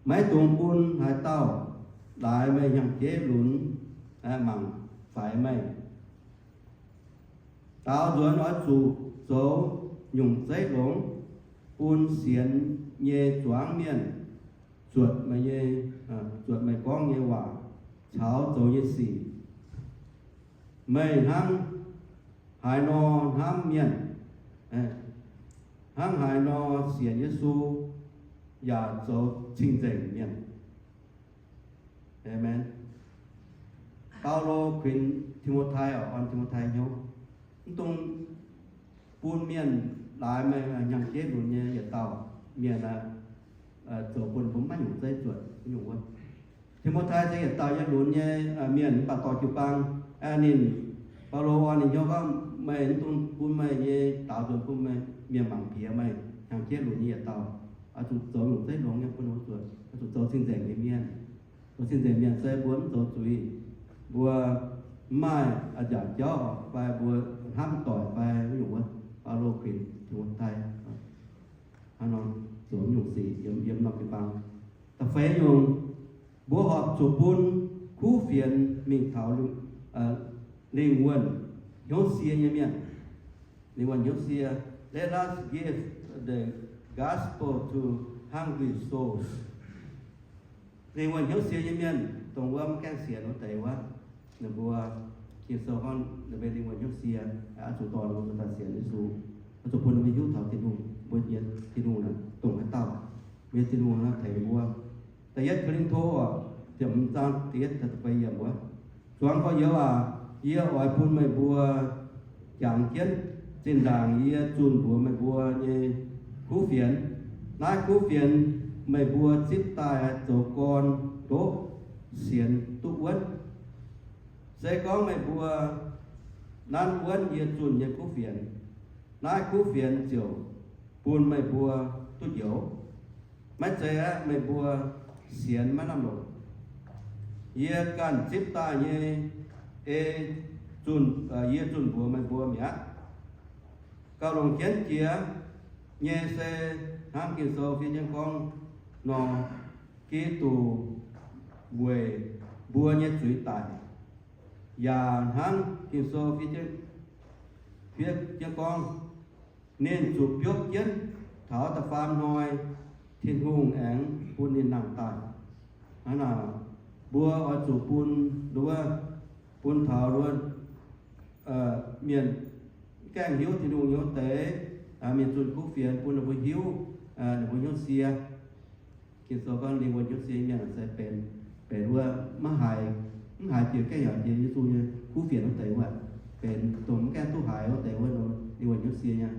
maiv dungx bun haaix dauh laaix meih hnyangx-jeiv lunx mangc faix meih. Daaux nzuonx oix zuqc zoux nyungc zeiv longx, bun sienx nyei zuangx mienh zuotc meih nyei, zuotc meih gorngv nyei waac caux zoux nyei sic. Meih hnangv haaix nor hnamv mienh, hnangv haaix nor sienx Yesu yaac zoux cing-nzengc mienh. Aamen. Baulo kuinx Ti^mo^tai oc, orn Ti^mo^tai hnyouv, mv dungx bun mienh laaix meih hnyangx-jeiv lunx nyei yietc dauh mienh zoux bun mbuo maiv nyungc zeiv zuotc nyungc wuov. Ti^mo^tai se yietc dauh nyei lunx nyei mienh mv baac dorh jiu-baang, ninh, Baulo orn ninh hnyouv gorngv, meih mv dungx bun meih nyei daaux nzuonx bun meih mienh mangc piex meih hnyangx-jeiv lunx nyei yietc dauh. Oix zuqc zoux nyungc zeiv longx nyei bun mbuo zuotc, oix zuqc zoux cing-nzengc nyei mienh. Zoux cing-nzengc mienh se mbuo mv zoux zuiz, mbuo mv maaih a'nziaauc jauv fai mbuo hnamv doic fai wuov nyungc wuov. Baulo kuinx Ti^mo^tai hnangv nor zoux nyungc sic yiem, yiem norm jiu-baang. Da'feix nyungc, mbuo horpc zuqc bun kuv fienx mingh taux lingh wuonh hnyouv sie nyei mienh. Lingh wuonh hnyouv sie, let us give the gospel to hungry souls. Lingh wuonh hnyouv sie nyei mienh, dongh wuov maiv gaengh sienx wuov deix wuov, ninh mbuo, Ging-Sou gorngv ninh mbuo lingh wuonh hnyouv sie, oix zuqc dorh ninh mbuo daaih sienx Yesu, oix zuqc bun ninh mbuo hiuv taux Tin-Hungh, mbuo nyei Tin-Hungh naaic dongh haaix dauh, mbuo nyei Tin-Hungh naaic tengx mbuo. Da'yietv Ko^lin^to ziepc hmz zaang da'yietv da'feix yiemc wuov, zuangx gorx-youz aac, yie oix bun meih mbuo jangx jienv zinh ndaangc yie zunh mbuox meih mbuo nyei Kuv fienx. Naaiv kuv fienx meih mbuo zipv daaih zoux gorn ndoqv sienx duqv wuonv. Se gorngv meih mbuo nanv wuonv yie zunh nyei kuv fienx, naaiv kuv fienx ziouc bun meih mbuo duqv njoux. Maiv zeiz aeqv, meih mbuo sienx maiv lamh longc. Yie ganh zipv daaih nyei ei zunh, yie zunh mbuox meih mbuo mi'aqv. Gauh longc jienv jiex nyei se hnangv Ging-Sou fiev jienv gorngv nor, Giduc weic mbuo nyei zuiz daic. Yaac hnangv Ging-Sou fiev jienv gorngv, ninh zuqc biopv jienv taux da'faam hnoi, Tin-Hungh aengx bun ninh nangh daaih. Hnangv naaic, mbuo oix zuqc bun, wuov, bun taux wuov, mienh gaengh hiuv Tin-Hungh nyei wuov deix, mienh zunh kuv fienx bun ninh mbuo hiuv, ninh mbuo hnyouv sie. Ging-Sou gorngv lingh wuonh hnyouv sie mienh se benx, benx wuov maiv haiz, mv haiz jiex gaengh yaac jiex Yesu nyei kuv fienx wuov deix wuov, benx dongh mv gaengh duqv haiz wuov deix wuov, lingh wuonh hnyouv sie nyei.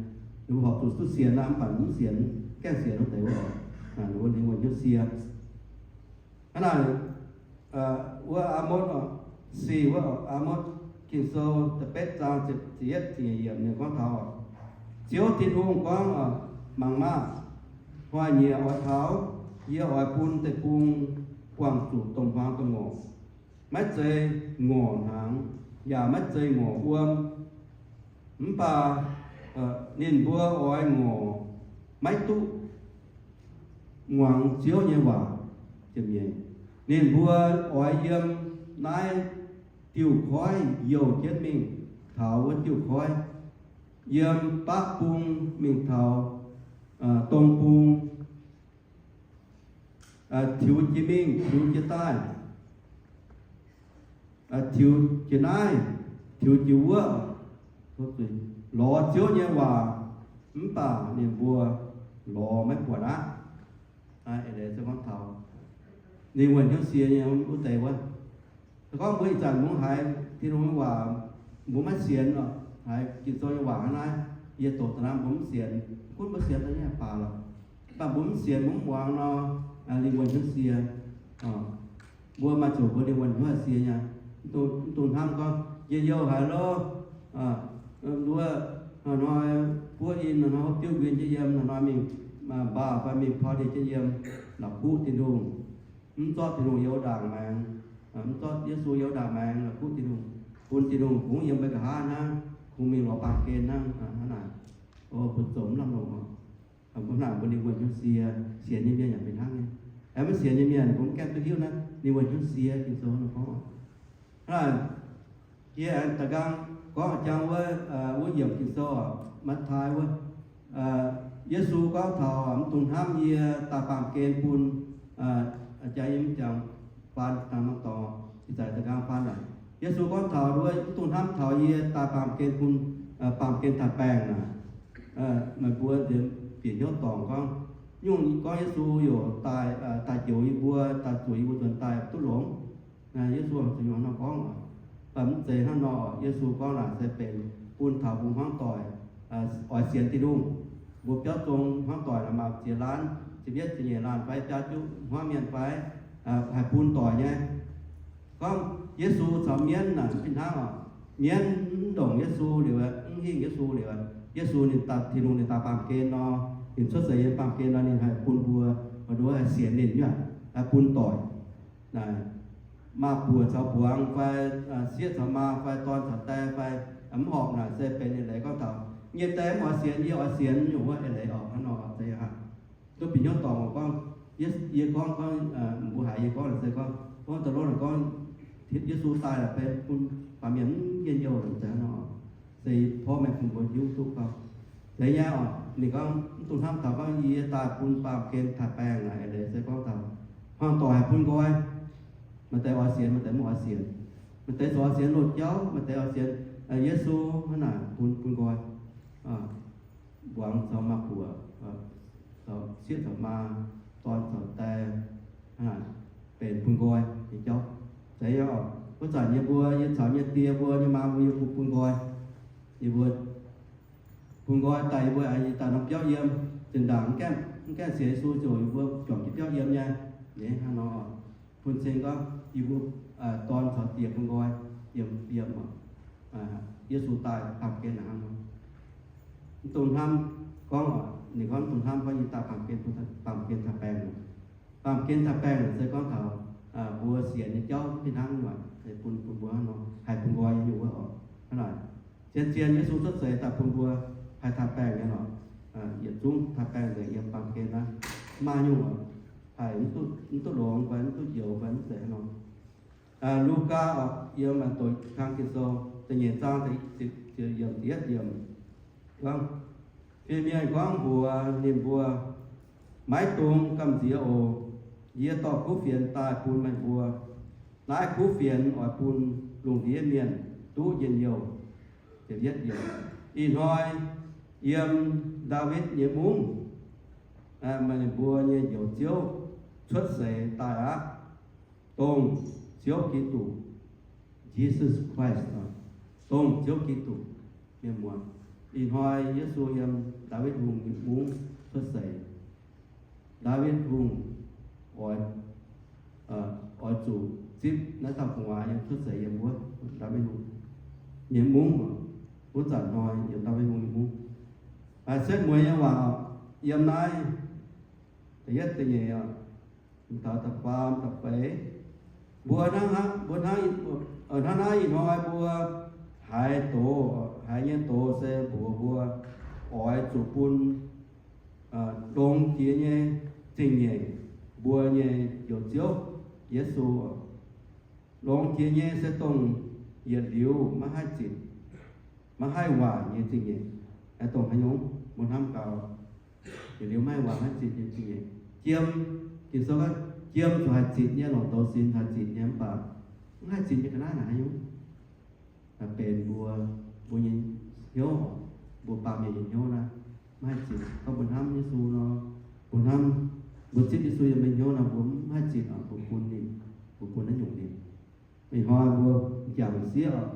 Ninh mbuo horpc zuqc duqv sienx nor, mv baac mv sienx, gaengh sienx wuov deix wuov, ninh mbuo lingh wuonh hnyouv sie. Hnangv naaic, wuov Aa^motc, sic wuov Aa^motc, Ging-Sou da'betv zaang ziepc yietv ziepc nyeic yiemc ninh gorngv taux, Ziouv Tin-Hungh gorngv, Mangc maah! Hnoi-nyieqc oix taux, yie oix bun deic-bung buangh zuqc domh huaang domh ngorc. Maiv zeiz ngorc hnaangx, yaac maiv zeiz ngorc wuom. Mv baac ninh mbuo oix ngorc maiv duqv muangx Ziouv nyei waac. Ninh mbuo oix yiem naaiv diuh koiv youh jienv mingh taux wuov diuh koiv, yiem baqv bung mingh taux dong bung, tiux jiex mingh, tiux jiex daaih, tiux jiex naaiv, tiux jiex wuov, lorz Ziouv nyei waac, mv baac ninh mbuo lorz maiv buatc aqv. Eix leiz se gorngv taux lingh wuonh hnyouv sie nyei wuov deix wuov. Se gorngv mbuo ih zanc mbuo haiz Tin-Hungh nyei waac, mbuo maiv sienx, haiz Ging-Sou nyei waac hnangv naaiv, yie doqc daaih naaiv mbuo mv sienx, gunv mbuo sienx daaih nyei baac lorqc, mv baac mbuo mv sienx, mbuo mv muangx nor, lingh wuonh hnyouv sie. Mbuo maaih ziouc mbuo lingh wuonh hnyouv sie nyei. Mv dungx hnamv gorngv njien-youh haic lorqc, wuov, hnoi-hnoi buov in, hnoi-hnoi hopv diuv nquin jienv yiem, hnoi-hnoi mingh mbaaux fai mingh party jienv yiem, la'kuqv Tin-Hungh, mv zorqv Tin-Hungh yiem ndaangc maengx, mv zorqv Yesu yiem ndaangc maengx, la'kuqv Tin-Hungh, bun Tin-Hungh kungx yiem mbuo nqa'haav hnangv, kungx mingh lorz baamh gen hnangv. Hnangv naaic, mbuo zoux mv lamh longc oc. Mbuo hnangv mbuo lingh wuonh hnyouv sie, sienx nyei mienh yaac fih hnangv nyei. Aengx maiv sienx nyei mienh mbuo mv gaengh duqv hiuv naaiv lingh wuonh hnyouv sie Ging-Sou nor gorngv. Hnangv naaic, yie aengx daaih nqaang gorngv jangx wuov, wuov yiemc Ging-Sou, Matv^taai wuov. Yesu gorngv taux, mv dungx hnamv yie daaih baamh gen bun, jangx yie mv jangx faan dangh norm dorngx, ih zanc daaih nqaang faan naaic. Yesu gorngv taux wuov, mv dungx hnamv taux yie daaih baamh gen bun, baamh gen taaix-baengh naaic. Meih mbuo nziex bieqc hnyouv dorngc gorngv, nyungc gorngv Yesu yaac daaih, daaih njoux yie mbuo, daaih zuoqc yie mbuo nzuonx daaih duqv longx. Yesu zuqc haaix nor gorngv oc? Mv zeiz hnangv nor. Yesu gorngv naaic se benx bun taux mbuo hmuangv doic oix sienx Tin-Hungh. Mbuo biauv zong hmuangv doic naaic maaih ziex laanh, ziepc yietv ziepc nyeic laanh fai biaa juqv hmuangv mienh fai, haih bun doic nyei. Gorngv Yesu caux mienv naaic fih hnangv oc. Mienv mv ndongc Yesu liuz, mv hingh Yesu liuz, Yesu ninh daaih, Tin-Hungh ninh daaih baamh gen nor, ninh cuotv seix yiem baamh gen nor, ninh haih bun mbuo, mbuo haih sienx ninh nyei, haih bun doic. Naaic, maa-buoc caux buangz fai, sieqv caux maa fai, dorn caux die fai, mv horpc naaic se benx eix leiz gorngv taux nyei die mv oix sienx, yie oix sienx nyungc wuov eix leiz oc. Hnangv nor zeiz aqv. Duqv bieqc hnyouv dorngc gorngv, yie gorngv, gorngv, mbuo haiz yie gorngv naaic se gorngv, gorngv da'lov naaic gorngv, Yesu daaih laaix benx bun baamh mienh mv njien-youh naaic zeiz hnangv nor. Se porv mengh bun mbuo hiuv duqv gorngv, zeiz nyei oc. Ninh gorngv mv dungx hnamv taux gorngv yie daaih bun baamh gen taaix-baengh naaic eix leiz se gorngv taux hmuangv doic haih bun nqoi. Maaih deix oix sienx, maaih deix mv oix sienx. Maaih deix oix sienx loz-jauv, maaih deix oix sienx Yesu, hnangv naaic bun, bun nqoi. Mbuangz caux maa-buoc, sieqv caux maa, dorn caux die, hnangv naaic benx bun nqoi nyei jauv. Zeiz nyei oc. Wuov zanc yie mbuo, yie caux yie die mbuo nyei maa mbuo yie mbuo bun nqoi. Yie mbuo bun nqoi daaih, yie mbuo aengx daaih norm biauv yiem. Zinh ndaangc mv gaengh sienx Yesu ziouc yie mbuo juangc jienv biauv yiem nyei. Hnangv nor, bun cing gorngv yie mbuo dorn caux diex bun nqoi yiem, yiem, Yesu daaih baamh gen hnangv nor. Mv dungx hnamv gorngv, ninh gorngv mv dungx hnamv gorngv yie daaih baamh gen, baamh gen taux baengh. Baamh gen taux baengh se gorngv taux mbuo sienx nyei jauv fih hnangv nyei, bun, bun mbuo hnangv nor haih bun nqoi nyei nyungc wuov oc. Hnangv naaic, zien-zien Yesu cuotv seix daaih bun mbuo haih taux baengh nyei lorqc. Yietc zungv taux baengh nzengc yiem baamh gen naaiv, maaih nyungc oc, haih mv duqv longx fai mv duqv njoux fai mv zeiz hnangv nor. Lugaa oc, yiem Doqc Kang Ging-Sou da'nyeic zaang da'yietv yiemc gorngv, fingx mienh gorngv mbuox ninh mbuo, maiv dungx gamh nziex oc. Yie dorh kuv fienx daaih bun meih mbuo. Naaiv kuv fienx oix bun lungh ndiev mienh duqv njien-youh. Ih hnoi yiem Ndaawitv nyei mungv, meih mbuo nyei Njoux Ziouv cuotv seix daaih aqv, dongh Ziouv Giduc, Jesus Christ, dongh Ziouv Giduc. Mienh muoz, ih hnoi Yesu yiem Ndaawitv Hungh nyei mungv cuotv seix. Ndaawitv Hungh oix, oix zuqc zipv naaiv dauh gu'nguaaz yiem cuotv seix yiem wuov Ndaawitv Hungh nyei mungv. Wuov zanc hnoi yiem Ndaawitv Hungh nyei mungv. Setv mueiz nyei waac yiem naaiv da'yietv da'nyeic, taux da'faam da'feix. Mbuo hnangv, mbuo hnangv, hnangv naaiv ih hnoi mbuo haiz doz, haiz nyei doz se mbuox mbuo oix zuqc bun longx jiex nyei zingh nyeic mbuo nyei Njoux Ziouv, Yesu. Longx jiex nyei se dongh yietc liuz maiv haih zitc, maiv haih waaic nyei zingh nyeic. Dongh haaix nyungc mbuo hnamv gaax, yietc liuz maiv haih waaic maiv haih zitc nyei zingh nyeic. Jiem, Ging-Sou gorngv jiem zuqc haih zitc nyei, longc douz sinx haih zitc nyei, mv baac mv haih zitc nyei ga'naaiv naaic haaix nyungc? Benx mbuo, mbuo nyei hnyouv, mbuo baamh mienh nyei hnyouv naaiv maiv haih zitc. Gorngv mbuo hnamv Yesu nor, mbuo hnamv, mbuo zipv Yesu yiem mbuo hnyouv nor, mbuo mv haih zitc oc, mbuo bun ninh, mbuo bun naaiv nyungc ninh. Ih hnoi mbuo m'jangc sieqv oc,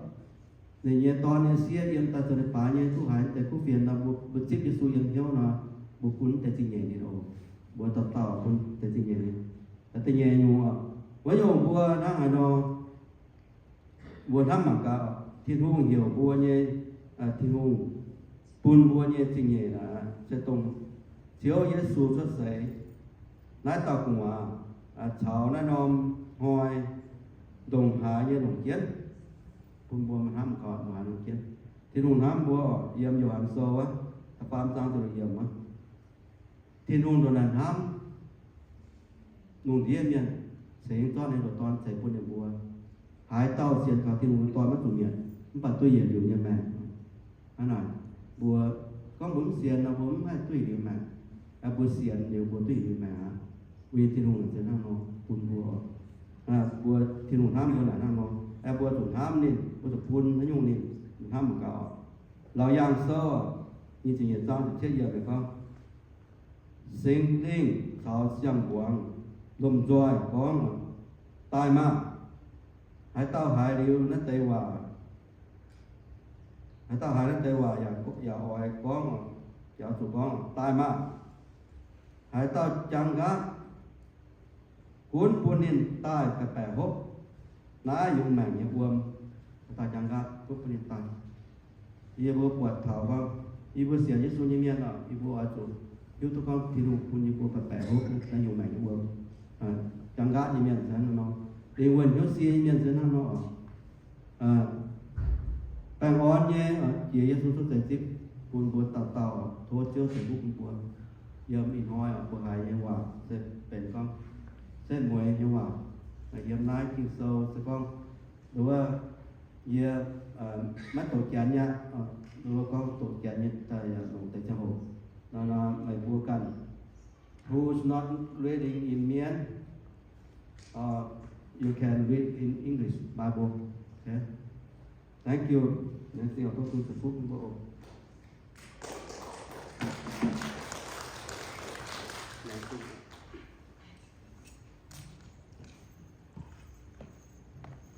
ninh nyei dorn nyei sieqv yiem daaih zoux leiz-baaix nyei duqv haiz deix kuv fienx nor, mbuo, mbuo zipv Yesu yiem hnyouv nor, mbuo bun deix zingh nyeic ninh oc. Mbuo dauh dauh bun deix zingh nyeic ninh. Da'nyeic nyungc oc, wuov nyungc mbuo hnangv haaix nor, mbuo hnamv mangc gaax, Tin-Hungh heuc mbuo nyei, Tin-Hungh bun mbuo nyei zingh nyeic naaic se dongh Ziouv Yesu cuotv seix, naaiv dauh gu'nguaaz caux naaiv norm hnoi ndongc haaix nyei longc jienv, bun mbuo hnamv mangc gaax ndongc haaix longc jienv. Tin-Hungh hnamv mbuo oc, yiem Yo^han Sou wuov, da'faam zaang ziepc luoqc yiemc wuov. Tin-Hungh ndongc naaic hnamv lungh ndiev mienh, cingx zorqv ninh nyei ndoqc Dorn ceix bun ninh mbuo. Haaix dauh sienx kaux Tin-Hungh nyei Dorn maiv zuqc mietc, mv baac duqv yietc liuz nyei maengc. Hnangv naaic, mbuo gorngv mbuo mv sienx nor, mbuo mv haih duqv yietc liuz maengc. Mbuo sienx liuz mbuo duqv yietc liuz maengc aqv. Mbuo nyei Tin-Hungh se hnangv nor bun mbuo oc. Mbuo Tin-Hungh hnamv mbuo naaic hnangv nor, mbuo zuqc hnamv ninh, mbuo zuqc bun haaix nyungc ninh, hnamv mangc gaax oc. Laauc Yaangh Sou nyic ziepc nyeic zaang ziepc cietv yiemc gorngv, Singx Lingh caux siang-mbuangz lomh nzoih gorngv, Daaih maah! Haaix dauh haiz liuz naaiv deix waac, haaix dauh haiz naaiv deix waac yaac, yaac oix gorngv, yaac zuqc gorngv, Daaih maah! Haaix dauh jangx nqaatv, gunv bun ninh daaih baeqc baeqc hopv naaiv yungz maengc nyei wuom. Haaix dauh jangx nqaatv, gunv bun ninh daaih. Yie mbuo buatc taux gorngv, yie mbuo sienx Yesu nyei mienh oc, yie mbuo oix zuqc hiuv duqv gorngv Tin-Hungh bun yie mbuo baeqc baeqc hopv naaiv yungz maengc nyei wuom. Jangx nqaatv nyei mienh se hnangv nor, lingh wuonh hnyouv sie nyei mienh se hnangv nor oc. Baengh orn nyei jiex Yesu cuotv seix zipv bun mbuo dauh dauh, tov Ziouv ceix fuqv bun mbuo. Yiem ih hnoi mbuo haiz nyei waac se benx gorngv setv mueiz nyei waac. Yiem naaiv Ging-Sou se gorngv, nduov, yie maiv doqc Janx nyei aqv, nduov gorngv doqc Janx nyei daaih yaac longc deix ziangh hoc. Nor, nor meih mbuo ganh, who's not reading in Mien, you can read in English Bible. Okay? Thank you. Laengz zingh oc, tov Tin-Hungh ceix fuqv bun mbuo oc.